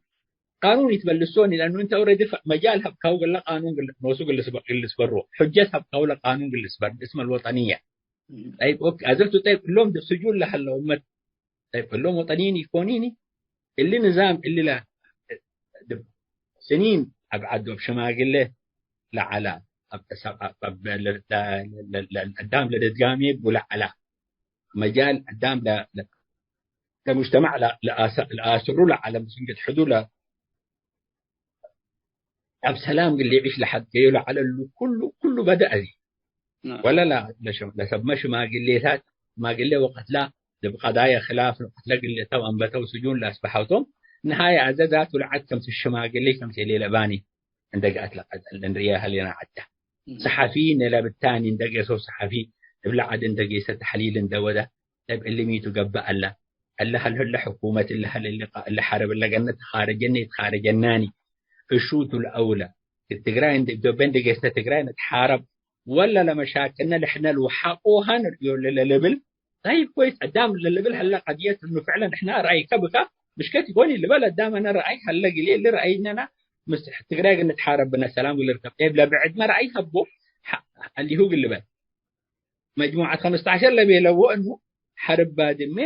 ቃኑን ይትበልሶኒ ለአኑ እንተ ኦረዲ ፈ-፣ መጃል ሀብካው ግለ ቃኑን ግል-፣ ኖሱ ግል ስበ-፣ ግል ስበሮ። ሑጀት ሀብካው ለቃኑን ግል ስበር፣ እስመ ልወጠንየ። ጠይብ፣ ኦኬ፣ አዘርቱ ጠይብ፣ እሎም ዲብ ስጁን ለሀለ እመት ጠይብ፣ እሎም ወጠንይን ኢኮኒኒ? እሊ ንዛም እሊ ለ-፣ ዲብ ስኒን አብ ዐዶብ ሽማግሌ ለዐላ፣ አብ፣ አብ፣ አብ፣ ለ-፣ ለ-፣ ለ-፣ ለ-፣ አዳም ለደድጋሜ ቡ ለዐላ፣ መጃል አዳም ለ-፣ ለ-፣ ለሙጅተማዕ ለ-፣ ለአሰ-፣ ለአስሩ ለዐለ ምስንግድ ሕዱ ለ-፣ አብ ሰላም እግል ሊዕሽ ለሐድገዩ ለዐለ እሉ ኩሉ፣ ኩሉ በደ አዜ። ናም። ወለ ለ-፣ ለሸ-፣ ለሰብመ ሽማግሌታት፣ ሽማግሌ ወቀትላ፣ ዲብ ቀዳየ ክላፍ ወቀትለ እግል ተው አንበተው ስጁን ለአስበሐውቶም፣ ነሃየ አዘ ዛቱ ለዐድ ከምሰ ሽማግሌ ከምሰ ሌለባኒ እንደ ገአት ለቀ-፣ ለእንርእየ ሀሌና ዐደ። ናም። ሰሐፊ እለ ብታኒ እንደ ጌሰው ሰሐፊ እብለ ዐድ እንደ ጌሰ ተሕሊል እንደ ወደ፣ እብ እሊ ሚቱ ገብእ አለ። እለ ሀል ህለ ሕኩመት እለ ሀል እሊ ቃ-፣ እለ ሐርብ እለ ገነት ትኻረጀኒ ይትኻረጀናኒ። እሹቱ ለአውለ። እት ትግራይ እንደ ኢትዮጵያ እንደ ጌሰ ትግራይ ንትሓረብ ወለ ለመሻክልነ ለሕነ ልውሓቆ ሀን ርእዮ ለልብል። ጠይብ ኮይስ አዳም ለልብል ሀለ ቀድየት እኑ ፍዕለን ንሕና ረአይከ ብካ ምሽከት ይኮን ልበል አዳም አነ ረአይ ሀለ ግሌ እሊ ረአይነና ምስ ትግራይ ግን ንትሓረብ ብነ ሰላም ግል ርከብ። ጠይብ ለብዕድመ ረአይ ሀቦ ሐ-፣ አሊሁ ግል ልበል። መጅሙዐት ኸምስተ ዐሸር ለቤለዎ እኑ ሐርብ ባድሜ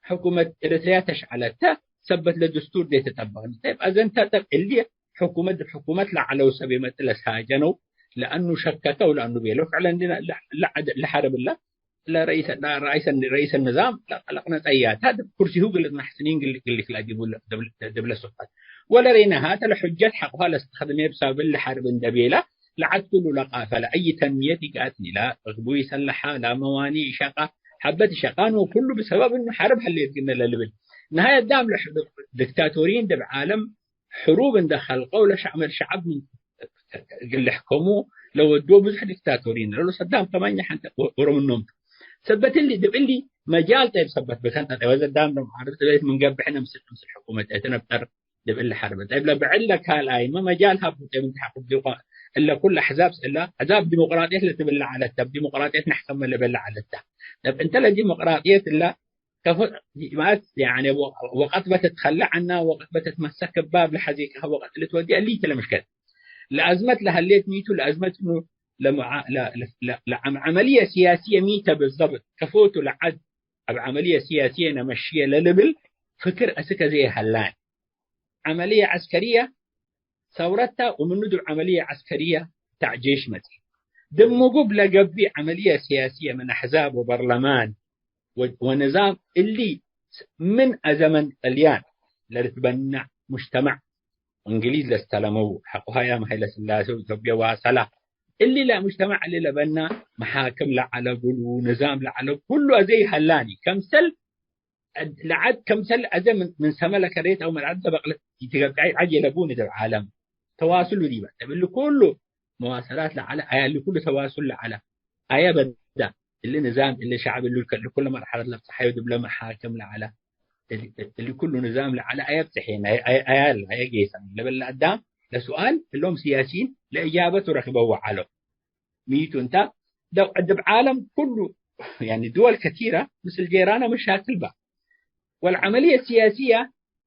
ሕኩመት ኤረትርያ ተሽዐለተ ሰበት ለድስቱር ዴ ተጠበቅኒ። ጠይብ፣ አዘንተ ጠብ እሊ ሕኩመት ዲብ ሕኩመት ለዐለው ሰብ ይመጽእ ለሳጀነው ለአኑ ሸከከው ለአኑ ቤለው፣ ፍዕለን እንዲነ ለሐርብ እለ ለረኢሰ፣ ለረኢሰ፣ ረኢሰ ንዛም ለቀለቅነ ጸያታ፣ ዲብ ኩርሲሁ እግል ነሕስኒን እግል፣ እግል ክላ ዲቡ ለ-፣ ዲብ-፣ ዲብለ ሱልጣን። ወለሬነ ሀተ ለሑጀት ሐቆሃ ለስተክድሜ ብሰበብ እሊ ሐርብ እንደ ቤላ፣ ለዐድ ኩሉ ለቃፈለ፣ አይ ተንሚየት ኢገአትኒ፣ ላ እግቡ ይሰለሐ፣ ላ መዋኒ ይሸቃ፣ ሐበት ይሸቃን ወኩሉ ብሰበብ እኑ ሐርብ ሀሌት ግነ ለልብል። ነሃየት ዳም ለሕ-፣ ዲክታቶሪን ዲብ ዓለም ሕሩብ እንደ ከልቀው ለሸዕመል ሸዐብ ምን እግል ልሕከሙ ለወድዎ ብዙሕ ዲክታቶሪን ለሎ ሰዳም ከማኛ ሐንተ ወ-፣ ወሮ ምኖም ቱ። ሰበት እሊ፣ ዲብ እሊ መጃል ጠይብ ሰበት በተን ጠጠ ወዘዳም ሎም ዓርብ ጥበይት ምን ገብሕነ ምስል፣ ምስል ሕኩመት እትነብጠር ዲብ እሊ ሐርብ። ጠይብ ለብዕድ ለካልኣይመ መጃል ሀቡ ጠይብ እንተ ሐቁ ዲቆ እለ ኩል አሕዛብ እለ አሕዛብ ዲሞቅራጥየት ለትብል ለዐለተ፣ ዲሞቅራጥየት ነሕከመ ለበል ለዐለተ። ጠይብ እንተ ለዲሞቅራጥየት እለ ከፎ ማለት፣ ያኒ፣ ወ-፣ ወቀት በትትከለ ዐና፣ ወቀት በትትመሰክ እባ እብ ለሐዜከ ወቀት ልትወዴ እሊ ቲ ለምሽከል። ለአዝመት ለሀሌት ሚቱ ለአዝመት እኑ ለመዓ-፣ ለ-፣ ለ-፣ ለ-፣ ለዐም-፣ ዐመልየ ሲያስየ ሚተ ብዘብጥ፣ ከፎቱ ለዐድ እብ ዐመልየ ሲያስየ ነመሽየ ለልብል ፍክር አስክ አዜ ሀላን። ዐመልየ ዐስከርየ ሰውረተ ወምኑ ዲብ ዐመልየ ዐስከርየ ተዕጄሽ መጽእ። ዲብ ምጉብ ለገብእ ዐመልየ ሲያስየ ምን አሕዛብ ወበርለማን ወ-፣ ወንዛም እሊ ምን አዘመን ጥልያን ለልትበነዕ ሙጅተመዕ እንግሊዝ ለስተለመው ሐቆ ሀያም ሀይለ ስላሴ ወኢትዮጵየ ዋሰላ። እሊ ለሙጅተመዕ እሊ ለበና መሓክም ለዐለ እግሉ ንዛም ለዐለ ኩሉ አዜ ይሀላኒ። ከምሰል ለዐድ ከምሰል አዜ ምን፣ ምን ሰመ ለከሬት አው መልዐድ ለበቅለት ኢትገብአይ ዐድ የለቡኒ ዲብ ዓለም ተዋስሉ ዲበ። እብ እሊ ኩሉ መዋሰላት ለዐለ አያ፣ እሊ ኩሉ ተዋሱል ለዐለ አያ በዳ። እሊ ንዛም፣ እሊ ሸዐብ፣ እሊ ከ-፣ እሊ ኩሉ መርሐለት ለብጽሐዩ ዲብለ መሓክም ለዐለ፣ እሊ፣ እሊ ኩሉ ንዛም ለዐለ አያ ብጽሐነ፣ አያ፣ አያ፣ አያ ጌሰነ ለበለ አዳም ለሱኣል እሎም ሲያሲን ለእጃበቱ ረክበው ዐለው። ሚቱ እንተ፣ ደ-፣ ዲብ ዓለም ኩሉ፣ ያኒ ድወል ከቲረ ምስል ጄራነ መሻክል በ። ወልዐመልየ ሲያስየ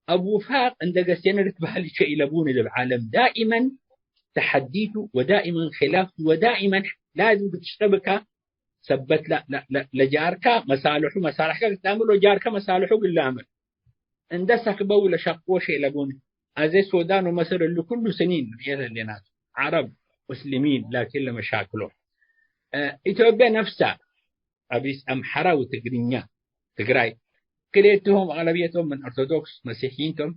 አብ ውፋቅ እንደ ገሴነ ልትበሀል ሸይ ለቡኒ። ዲብ ዓለም ዳኢመን ተሐዲቱ ወዳኢመን ኺላፍቱ ወዳኢመን ላዝም ብትሽተብካ ሰበት ለ-፣ ለ-፣ ለ-፣ ለጃርከ መሳልሑ፣ መሳልሕከ ግታምር ወጃርከ መሳልሑ ግላምር። እንደ ሰክበው ለሸቅዎ ሸይ ለቡኒ። አዜ ሱዳን ወመስር እሊ ኩሉ ስኒን ርኤት ህሌናቱ። ዐረብ፣ ሙስሊሚን፣ ላኪን ለመሻክሎም። እ፣ ኢትዮጵያ ነፍሳ፣ አቢስ አምሐራ ወትግርኛ፣ ትግራይ፣ ክልኤትሆም አግለብየቶም ምን ኦርቶዶክስ መሲሕይን ቶም፣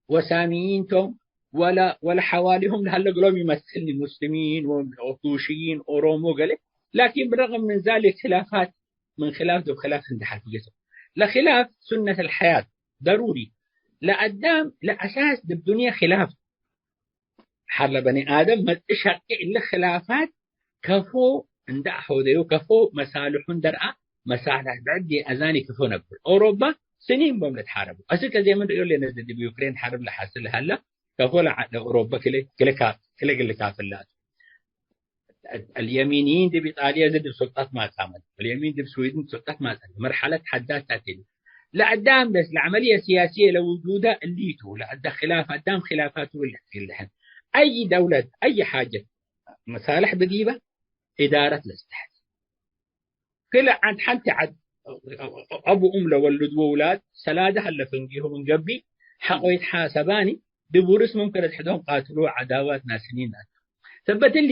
ወሳሚይን ቶም፣ ወለ፣ ወለሐዋሊሆም ለሀለ እግሎም ይመስልኒ፣ ሙስሊሚን ወኩሽይን፣ ኦሮሞ ገሌ። ላኪን ብረግም ምን ዛሊክ ኪላፋት፣ ምን ኪላፍ ዲብ ኪላፍ እንደ ሐፍየቶም። ለኪላፍ ሱነት አልሐያት ደሩሪ። ለአዳም ለአሳስ ዲብ ዱንያ ኪላፍ ሐር ለበኒ አደም መጽእ ሸቂ እሊ ክላፋት ከፎ እንደ አሆደዩ፣ ከፎ መሳልሑ እንደ ረአ፣ መሳልሕ ብዕድ አዛኒ ከፎ ነብር። ኦሮባ ስኒን ቦም ለትሓረቡ። አስክ አዜ ምን ርእዮ ለነዚ ዲብ ዩክሬን ሐርብ ለሐስል ሀለ፣ ከፎ ለዐ-፣ ለኦሮባ ክለ፣ ክለ ካ-፣ ክለ ግል ካፍላቱ። አልየሚንይን ዲብ ኢጣልየ ዲብ ሱልጣት ማጻመት፣ አልየሚን ዲብ ስዊድን ሱልጣት ማጻመት። መርሐለት ሐዳት ታቴ። ለአዳም በስ ለዐመልየ ሲያስየ ለውጁደ እሊቱ፣ ለአዳ ክላፍ አዳም ክላፋቱ እሊ ትግልሕን። አይ ደውለት፣ አይ ሓጀት መሳልሕ ብዲበ ኢዳረት ለስተሐት። ክለ ዐድ ሐንቲ ዐድ አቡ እም ለወልድ ወውላድ ሰላደ ሀለ ፍንጌሁ ምን ገብእ ሐቆ ይትሓሰባኒ፣ ዲብ ውርስ ምምክን ለትሕዶም ቃትሎ ዐዳዋት ናስኒን ናት። ሰበት እሊ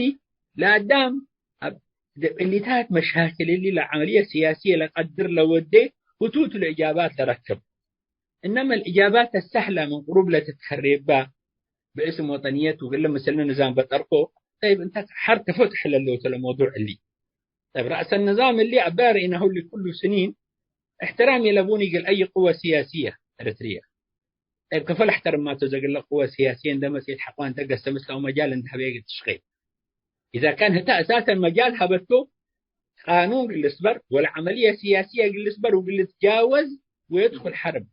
ለአዳም እብ እሊታት መሻክል እሊ ለዐመልየ ሲያስየ ለቀድር ለወዴ ህቱቱ ለእጃባት ለረክብ። እነመ ለእጃባት አሰህለ ምን ቅሩብ ለትትከሬባ ብእስም ወጠንየት ወግለ ምስልነ ንዛም በጠርኮ። ጠይብ እንተ ሐር ተፈትሕ ለለውተ ለመውዱዕ እሊ። ጠይብ ረአሰ ንዛም እሊ አበ ርኢናሁ ለኩሉ ስኒን እሕትራም የለቡኒ እግል አይ ቅወ ሲያስየ ኤረትርየ። ጠይብ ከፎ ለሕተርማቱ ዘግለ ቅወ ሲያስየ እንደ መጽኤት ሐቆ እንተ ገሰ ምስለ አው መጃል እንደ ሀበየ እግል ትሽቄ። ኢዛ ካን ህተ አሳሰን መጃል ሀበቶ ቃኑን እግል ልስበር ወለዐመልየ ሲያስየ እግል ልስበር ወእግል ልትጃወዝ ወየድኩል ሐርብ።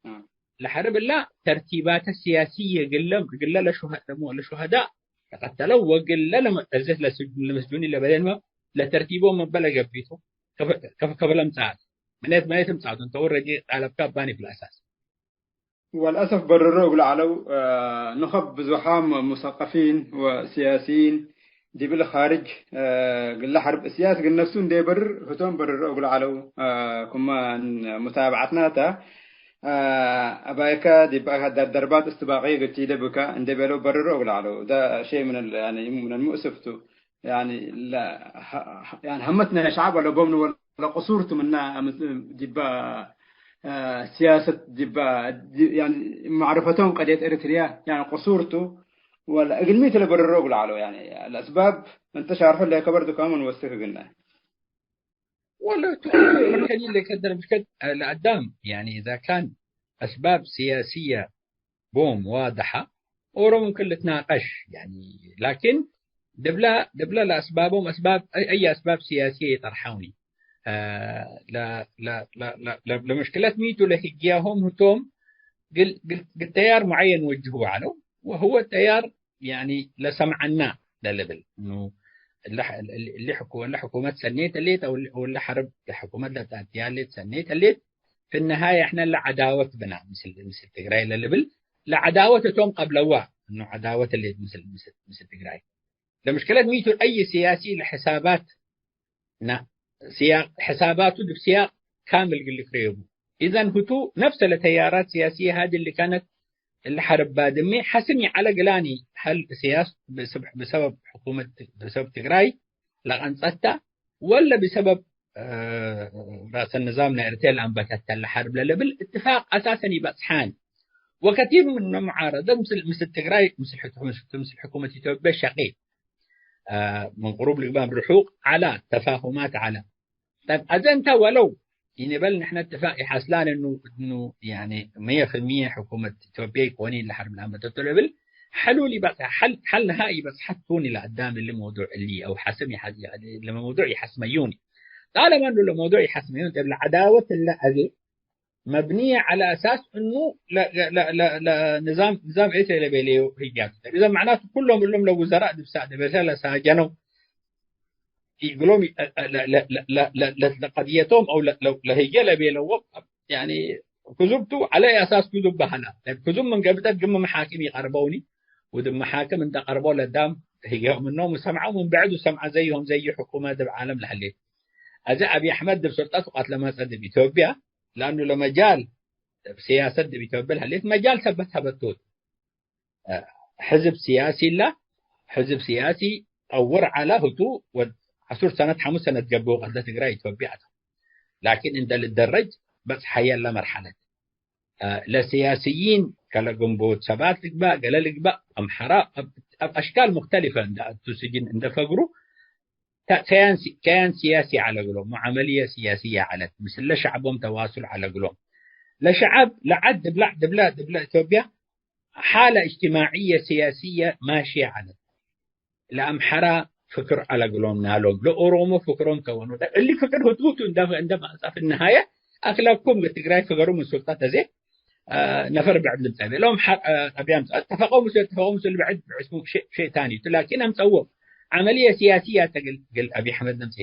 እ። ለሐርብ እላ ተርቲባተ ሲያስየ እግለ፣ እግለ ለሹሀ-፣ ለሙ-፣ ለሹሀዳእ ለቀተለው ወእግለ ለመ-፣ እዘት ለስጅ-፣ ለመስጁኒ ለበደልመ ለተርቲቦም እበ ለገብኢቱ ከፈ-፣ ከፈ-፣ ከፈ ለምጽአት። ምኔት፣ ምኔት እምጽአቱ እንተ ወረጂ ጣለብካ ባኒ ፊ ለአሳስ። ወልአሰፍ በርሮ እግሉ ዐለው፣ እ፣ ንኸብ ብዙሓም ሙሰቀፊን ወሲያሲይን ዲብለ ካርጅ፣ እ፣ ግለ ሐርብ እስያስ እግል ነፍሱ እንዴ በርር ህቶም በርሮ እግሉ ዐለው፣ እ፣ ኩመ ሙታብዐትናተ አ፣ አባይከ ዲብ አከ ደር-፣ ደርባት እስትባቅየ ገቲደ ብከ እንዴ ቤለው በርሮ እግል ዐለው። ደ ሸይ ምን እል፣ ያኒ፣ ምን አልሙእስፍ ቱ። ያኒ፣ ለ-፣ ሀ-፣ ሀ-፣ ያኒ፣ ሀመትነ ሸዐብ ወለቦም ወለ ቅሱር ቱ ምነ፣ ምስ-፣ ዲባ፣ አ፣ ሲያሰት ዲባ፣ ዲ-፣ ያኒ፣ ማዕረፈቶም ቀድየት ኤሪትርያ፣ ያኒ፣ ቅሱር ቱ ወለ እግል ሚ ቱ ለበርሮ እግል ዐለው። ያኒ፣ ለአስባብ እንተ ሻርሖ ለከበር ዱካሙ ንወስክ እግልነ። والله تقول مركز اللي كدر مشكلة الأدام، يعني إذا كان أسباب سياسية بوم واضحة، أورو ممكن لتناقش، يعني، لكن دبلا، دبلا لأسبابهم، أسباب، أي، أي أسباب سياسية يطرحوني؟ آه، لا، لا، لا، لا، لا، لمشكلة ميتو لهجياهم هتوم قل، قل، قل تيار معين وجهوا عنه، وهو تيار يعني ለሰምዐና ለልብል እኑ እለ ሐ-፣ እለ ሕኩ-፣ እለ ሕኩመት ሰኔት እሌት አው እለ፣ አው እለ ሐርብ ለሕኩመት ለተአትያሌት ሰኔት እሌት፣ في النهاية እሕነ ለዐዳወት ብና ምስል፣ ምስል ትግራይ ለልብል ለዐዳወት እቶም ቀብለዋ እኑ ዐዳወት እሌት ምስል፣ ምስል፣ ምስል ትግራይ። ለምሽክለት ሚቱ አይ ሲያሲ ለሕሳባት ና፣ ሲያቅ፣ ሕሳባቱ ዲብ ሲያቅ ካምል እግል ልክረዩ ቡ። ኢዘን ህቱ ነፍሰ ለተያራት ሲያስየ ሃዲ እሊ ካነት እሊ ሐርብ ባድሜ ሐስም ይዐለ ግላኒ፣ ሀል ሲያስ ብስብ-፣ ብሰበብ ሕኩመት፣ ብሰበብ ትግራይ ለቀንጸታ፣ ወለ ብሰበብ፣ እ፣ ራሰ ንዛም ናይ ኤርትርያ ለአንበተተ ለሐርብ ለልብል እትፋቅ አሳሰን ኢበጽሓን። ወከቲር ምነ ሙዓረደት ምስል፣ ምስል ትግራይ፣ ምስል ሕኩ-፣ ምስል፣ ምስል ሕኩመት ኢትዮጵያ ሸቂ። አ፣ ምን ቅሩብ ልግባም ርሑቅ ዐላ፣ ተፋሁማት ዐላ። ጠብ፣ አዘ እንተ ወለው ኢንበል ንሕነ እትፋቅ ይሐስላን እኑ፣ እኑ፣ ያኒ፣ መየ ፊልምየ ሕኩመት ኢትዮጵየ ኢኮኒ ለሐርብ ለአንበተቱ ልብል ሐሉል ኢበጽሐ፣ ሐል፣ ሐል ነሃኢ ኢበጽሐት ቱኒ ለአዳም እሊ መውዱዕ እሊ አው ሐስም ይሐ-፣ ለመውዱዕ ይሐስመዩኒ። ጣለማ እኑ ለመውዱዕ ይሐስመዩኒ፣ ጠብ፣ ለዐዳወት እለ አዜ መብንየ ዐለ አሳስ እኑ ለ-፣ ለ-፣ ለ-፣ ለ-፣ ለ-፣ ንዛም፣ ንዛም ኤርትርየ ለቤለዩ ህግያት። ኢዘን መዕናቱ ኩሎም እሎም ለውዘራእ ዲብ ሳዕድ ቤተ ለሳጀነው እግሎም ለ-፣ ለ-፣ ለ-፣ ለ-፣ ለ-፣ ለ-፣ ለቀድየቶም አው ለ-፣ ለ-፣ ለህግየ ለቤለዎም፣ ያኒ፣ ክዙብ ቱ ዐለ አሳስ ክዙብ በሀላ። ክዙብ ምን ገብጠት ግም መሓክም ይቀርበውኒ፣ ወድብ መሓክም እንደ ቀርበው ለዳም ህግየው ምኖም ወሰምዐው ምን ብዕድ ወሰምዐ ዘይሆም ዘዩ ሕኩመ ዲብ ዓለም ለህሌት። አዜ አብይ አሕመድ ዲብ ሱልጠት ወቀት ለመጸ ዲብ ኢትዮጵያ፣ ለአኑ ለመጃል ሲያሰት ዲብ ኢትዮጵያ ለህሌት መጃል ሰበት ሀበቶት። ሕዝብ ሲያሲ ላ፣ ሕዝብ ሲያሲ ጠውር ዐላ ህቱ ወድ ዐሱር ሰነት ሐሙስ ሰነት ገብኦ ቀድለ ትግራይ ኢትዮጵያ አተ። ላኪን እንደ ልደረጅ በጽሐየ ለመርሐለት። ለሲያስይን ከለ ግንቦት ሰባት ልግባእ፣ ገለ ልግባእ፣ አምሐራ እብ፣ እብ አሽካል ሙክተሊፈ እንደ አቱ ስጅን እንደ ፈግሩ፣ ተ-፣ ከያን ሲ-፣ ከያን ሲያሲ ዐለ እግሎም፣ ወዐመልየ ሲያስየ ዐለት፣ ምስለ ሸዕቦም ተዋሱል ዐለ እግሎም። ለሸዐብ ለዐድ ድብላዕ ድብለ፣ ድብለ ኢትዮጵያ ሓለ እጅትማዕየ ሲያስየ ማሽየ ዐለት። ለአምሐራ ፍክር ዐለ እግሎም ናሎም፣ ለኦሮሞ ፍክሮም ከወኑ። እሊ ፍክር ህቱ ህቱ እንደ፣ እንደ ማጻፍ ነሃየ አክለኩም ትግራይ ፍገሩ ምን ሱልጣት ተዜ አ፣ ነፈር ብዕድ ልምጸእ ቤሎም፣ ሐ-፣ አ፣ ጠብያም ጸ-፣ ተፈቀው ምስል፣ ተፈቀው ምስል ብዕድ ብዕስሙ ሸ-፣ ሸይ ታኒ ቱ፣ ላኪን አምጸዎ ዐመልየ ሲያስየ አተ ግል፣ ግል አብይ አሕመድ ነምሴ።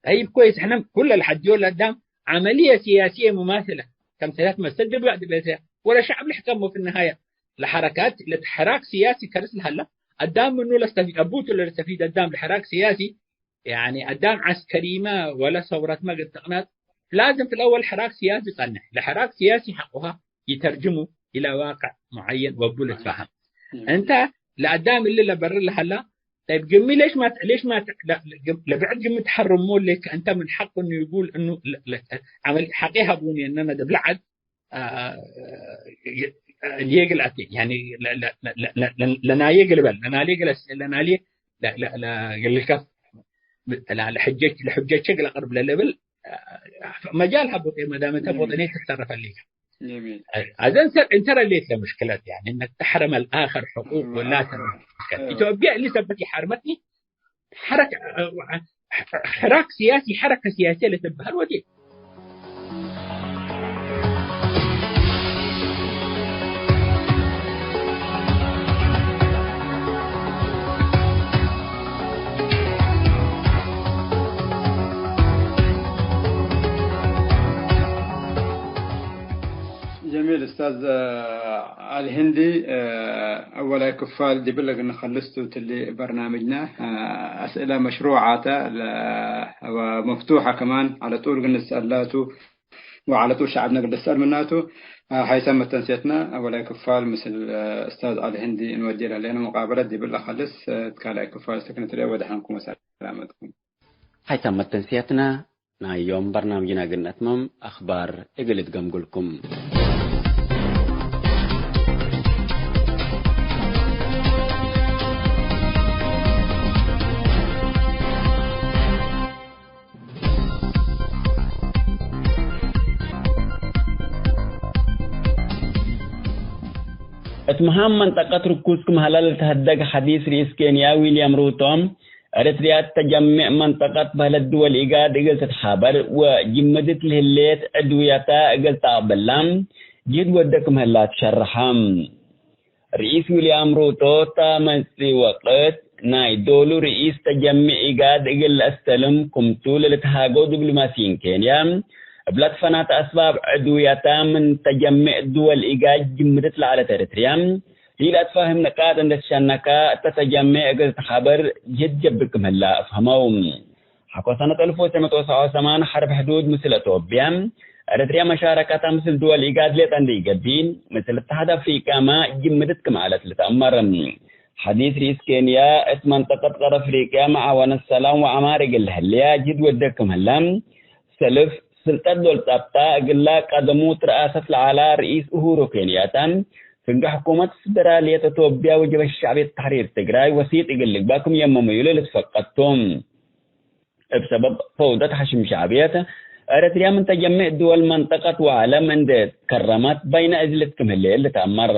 ጠይብ፣ ኮይስ፣ ሕነ ኩለ ለሐድዮ ለአዳም ዐመልየ ሲያስየ ሙማስለ፣ ከምሰላት መሰል ድብላዕ ድቤተ፣ ወለ ሸዕብ ልሕከሞ ፊ ነሃየ። ለሐረካት፣ ለሐራክ ሲያሲ ከርስ ለሀላ፣ አዳም ምኑ ለስተፊድ፣ አቡቱ ለስተፊድ አዳም ለሐራክ ሲያሲ፣ ያኒ አዳም ዐስከሪመ ወለ ሰውረትመ እግል ትቅነጽ፣ ላዝም ፊ ለአወል ሕራክ ሲያሲ ጸንሕ። ለሕራክ ሲያሲ ሐቆሃ ይተርጅሙ ኢለ ዋቅዕ ሙዐየን ወቡ ልትፋሀም። እም። እንተ ለአዳም እሊ ለበርር ለሀላ፣ ጠይብ፣ ግሚ ሌሽ ማ ት-፣ ሌሽ ማ ት-፣ ለ-፣ ለ-፣ ለብዕድ ግሚ ተሐርሞ ሌከ፣ እንተ ምን ሐቅ እኑ ይጉል እኑ ለ-፣ ለ-፣ ዐመል ሐቄ ሀቡኒ እነነ ዲብ ለዐድ አ፣ አ፣ አ፣ አ፣ ሌግል አቴ፣ ያኒ፣ ለ-፣ ለ-፣ ለናዬ ግልበል፣ ለናሌ ግለስ፣ ለናሌ፣ ለ-፣ ለ-፣ ለ-፣ ግልከፍ፣ ለ-፣ ለሕጀች-፣ ለሕጀቼ ግለ ቅርብ ለልብል፣ አ፣ መጃል ሀቦቴ መዳመተ ጀሚል። ቦጠኔ ትተረፈ ሊከ። ጀሚል። አዘን ሰር እንተ ረሌት ለምሽክለት፣ ያኒ፣ እነክ ተሕረመ ለአኸር ሕቁቅ ወላ ተረ-፣ አዎ። ኢትዮጵያ እሊ ሰበት ይሐርመትኒ፣ ሐረከ፣ ሕራክ ሲያሲ፣ ሐረከ ሲያሲየ ለትበሀል ወዴ። ጀሚል፣ ኡስታዝ አልሂንዲ፣ አወላይ ክፋል ዲብለ እግል ንከልስ ቱ እትሊ በርናምጅነ፣ አስእለ መሽሩዓተ ወመፍቱሐ ከማን ዐለ ጡል እግል ንስአል ላቱ ወዐለ ጡል ሸዐብነ እግል ልስአል ምናቱ። ሐይሰ መተንሴትነ አወላይ ክፋል ምስል እስታዝ ዐሊ ህንዲ እንወዴ ለህሌነ ሙቃበለት ዲብለ ካልስ እት ካልኣይ ክፋል እስክ ንትርኤ ወደሐንኩም ወሰላመትኩም። ሐይሰ መተንሴትነ ናይ ዮም በርናምጅነ እግል ነትመም አኽባር እግል እትገምጉልኩም። እት መሃም መንጠቀት ርኩዝ ክም ሀለ ለልትሀደግ ሐዲስ ርኢስ ኬንያ ዊልያም ሩቶ፣ ኤረትርያ እት ተጀሜዕ መንጠቀት በህለት ድወል ኢጋድ እግል ትትሓበር ወጅምድት ለህሌት ዕድውየታ እግል ተአቅብላ ጅህድ ወደ ክም ህላ ትሸርሐ። ርኢስ ዊልያም ሩቶ፣ እተ መጽኢ ወቅት ናይ ዶሉ ርኢስ ተጀሜዕ ኢጋድ እግል ለአስተልም ክምቱ ለልትሃገው ዲብሎማሲይን ኬንያ፣ እብ ለትፈናተ አስባብ ዕድውየታ ምን ተጀሜዕ ድወል ኢጋድ ጅምድት ለዐለት ኤረትርያ፣ ለኢለአትፋህም ንቃጥ እንዴ ትሸነካ፣ እተ ተጀሜዕ እግል ትትሓበር ጅህድ ጀብር ክም ህላ አፍሀመው። ሐቆ ሰነት አልፍ ወትሰዕ መቱ ወሰብዓ ወሰማን ሐርብ ሕዱድ ምስል አቶብያ፣ ኤረትርያ መሻረከታ ምስል ድወል ኢጋድ ሌጠ እንዴ ኢገብእ፣ ምስል እትሓድ አፍሪቃመ ጅምድት ክም ዐለት ልትአመር። ሐዲስ ርኢስ ኬንያ፣ እት መንጠቀት ቀር አፍሪቅያ መዓወነት ሰላም ወዐማር እግል ለህለያ ጅህድ ወደ ክም ህላ፣ ሰልፍ ስልጠት ዶል ጸብጣ እግላ ቀደሙ ትረአሰት ለዐላ ርኢስ ኡሁሩ ኬንያታ፣ ፍንጌ ሕኩመት ፍደራልየት አቶብያ ወጀበህት ሸዕብየት ተሕሪር ትግራይ ወሲጥ እግል ልግበእ ክም የመመዩ ለልትፈቀድ ቱ። እብ ሰበብ ፈውደት ሐሽም ሸዕብየት፣ ኤረትርያ ምን ተጀሜዕ ድወል መንጠቀት ወዐለም እንዴ ትከረመት በይነ እዝልት ክም ህሌት ልትአመር።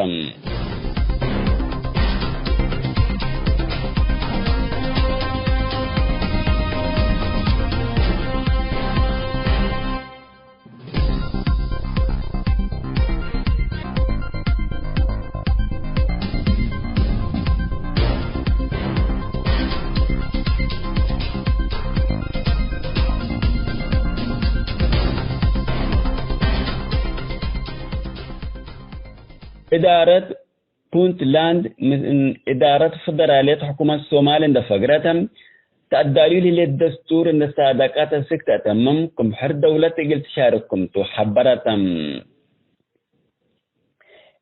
እዳረት ፑንትላንድ ምን እዳረት ፈደራልየት ሕኩመት ሶማል እንደ ፈግረተ፣ ተአዳልዩ ለህሌት ደስቱር እንደ ሳደቀት እስክ ተአተምም፣ ክም ሕር ደውለት እግል ትሻርክ ክምቱ ሐበረተ።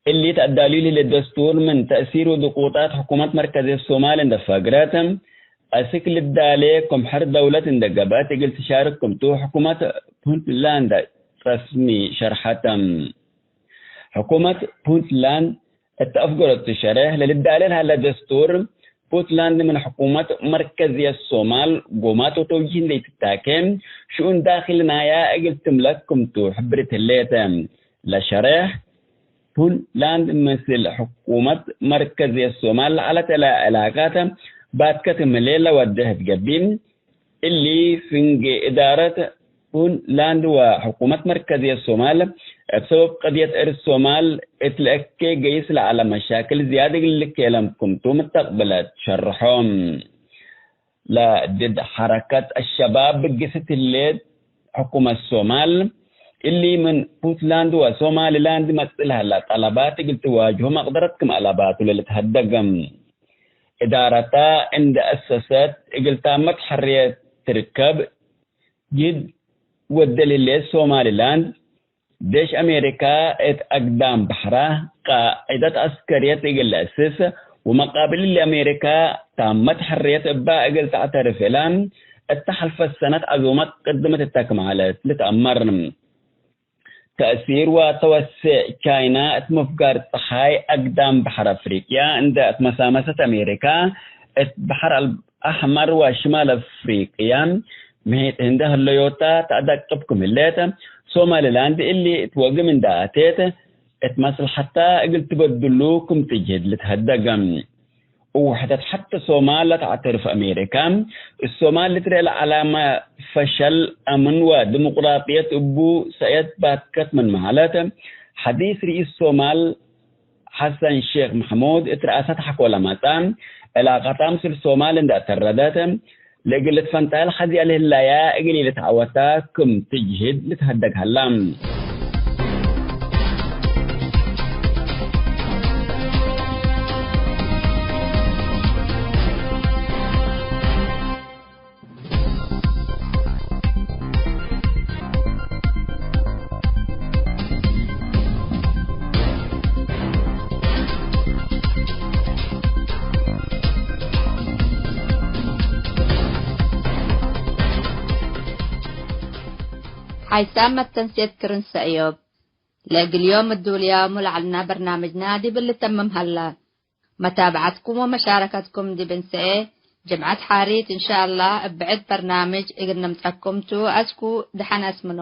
እሊ ተአዳልዩ ለህሌት ደስቱር ምን ተእሲር ወድቁጣት ሕኩመት መርከዝየት ሶማል እንደ ፈግረት፣ አስክ ልዳሌ ክም ሕር ደውለት እንደ ገብአት እግል ትሻርክ ክምቱ ሕኩመት ፑንትላንድ ረስሚ ሸርሐተ። ሕኩመት ፑንትላንድ እተ አፍገረቱ ሸሬሕ ለልዳሌ ለሀለ ደስቱር፣ ፑንትላንድ ምን ሕኩመት መርከዝየት ሶማል ጎማት ወተውጂህ እንዴ ትታኬ፣ ሽኡን ዳክል ናያ እግል ትምለክ ክምቱ ሕብርት ህሌተ። ለሸሬሕ፣ ፑንትላንድ ምስል ሕኩመት መርከዝየት ሶማል ለዐለት ዕላቃት ባትከ ክም ህሌት ለወዴሕ እት ገብእ፣ እሊ ፍንጌ እዳረት ፑንትላንድ ወሕኩመት መርከዝየት ሶማል፣ እብ ሰበብ ቀድየት እርስ ሶማል እት ለእኬ ገይስ ለዐለ መሻክል ዝያድ እግል ልኬለም ክምቱ ምስተቅብለት ሸርሖ። ለድድ ሐረከት አሸባብ ብግስት ህሌት ሕኩመት ሶማል፣ እሊ ምን ፑንትላንድ ወሶማሊላንድ መጽእ ለሀላ ጠለባት እግል ትዋጅሆ መቅደረት ክም አለባቱ ለልትሀደግ። እዳረተ እንደ አሰሰት እግል ታመት ሕርየት ትርከብ፣ ጅህድ ወደ ለህሌት ሶማሊላንድ፣ ዴሽ አሜሪካ እት አግዳም በሕራ ቃዕደት ዐስከርየት እግል ለአስስ፣ ወመቃብሊ ለአሜሪካ ታመት ሕርየት እባ እግል ተዕተርፍ እላ፣ እተ ሐልፈት ሰነት ዐዙመት ቅድመት እተ ክም ዐለት ልትአመር። ተእሲር ወተወሴዕ ቻይና እት ምፍጋር ጸሓይ አግዳም በሐር አፍሪቅያ እንደ አትመሳመሰት፣ አሜሪካ እት በሐር አልአሕመር ወሽማል አፍሪቅያ ምሒጥ ህንዲ ህለዮታ ተአዳቅብ ክም ህሌት፣ ሶማሊላንድ እሊ እት ወግም እንደ አቴት እት መስለሐታ እግል ትበድሉ ክም ትጅህድ ልትሀደግ። ውሕደት ሐተ ሶማል ለተዕተርፍ አሜሪካ፣ እት ሶማል ልትርኤ ለዐላመ ፈሸል አምን ወዲሙቅራጥየት እቡ ሰእየት ባትከት ምን መሀለት፣ ሐዲስ ርኢስ ሶማል ሐሰን ሼክ መሕሙድ እት ረአሰት ሐቆ ለመጽአ፣ ዕላቀታ ምስል ሶማል እንደ አተረደት፣ ለእግል ልትፈንታል ሐዚ ለህላያ እግል ኢልትዐወታ ክም ትጅህድ ልትሀደግ ሀላ። ሓይሳም መተንሴት ክርን ሰእዮብ። ለእግል ዮም እዱልያሙ ለዐልና በርናምጅና ዲብ ልተምም ሀላ። መታብዐትኩም ወመሻረከትኩም ዲብ እንሰኤ ጅምዐት ሓሪት እንሻአላህ እብ ብዕድ በርናምጅ እግል ንምጸኩም ቱ። አስኩ ደሐን አስምኖ።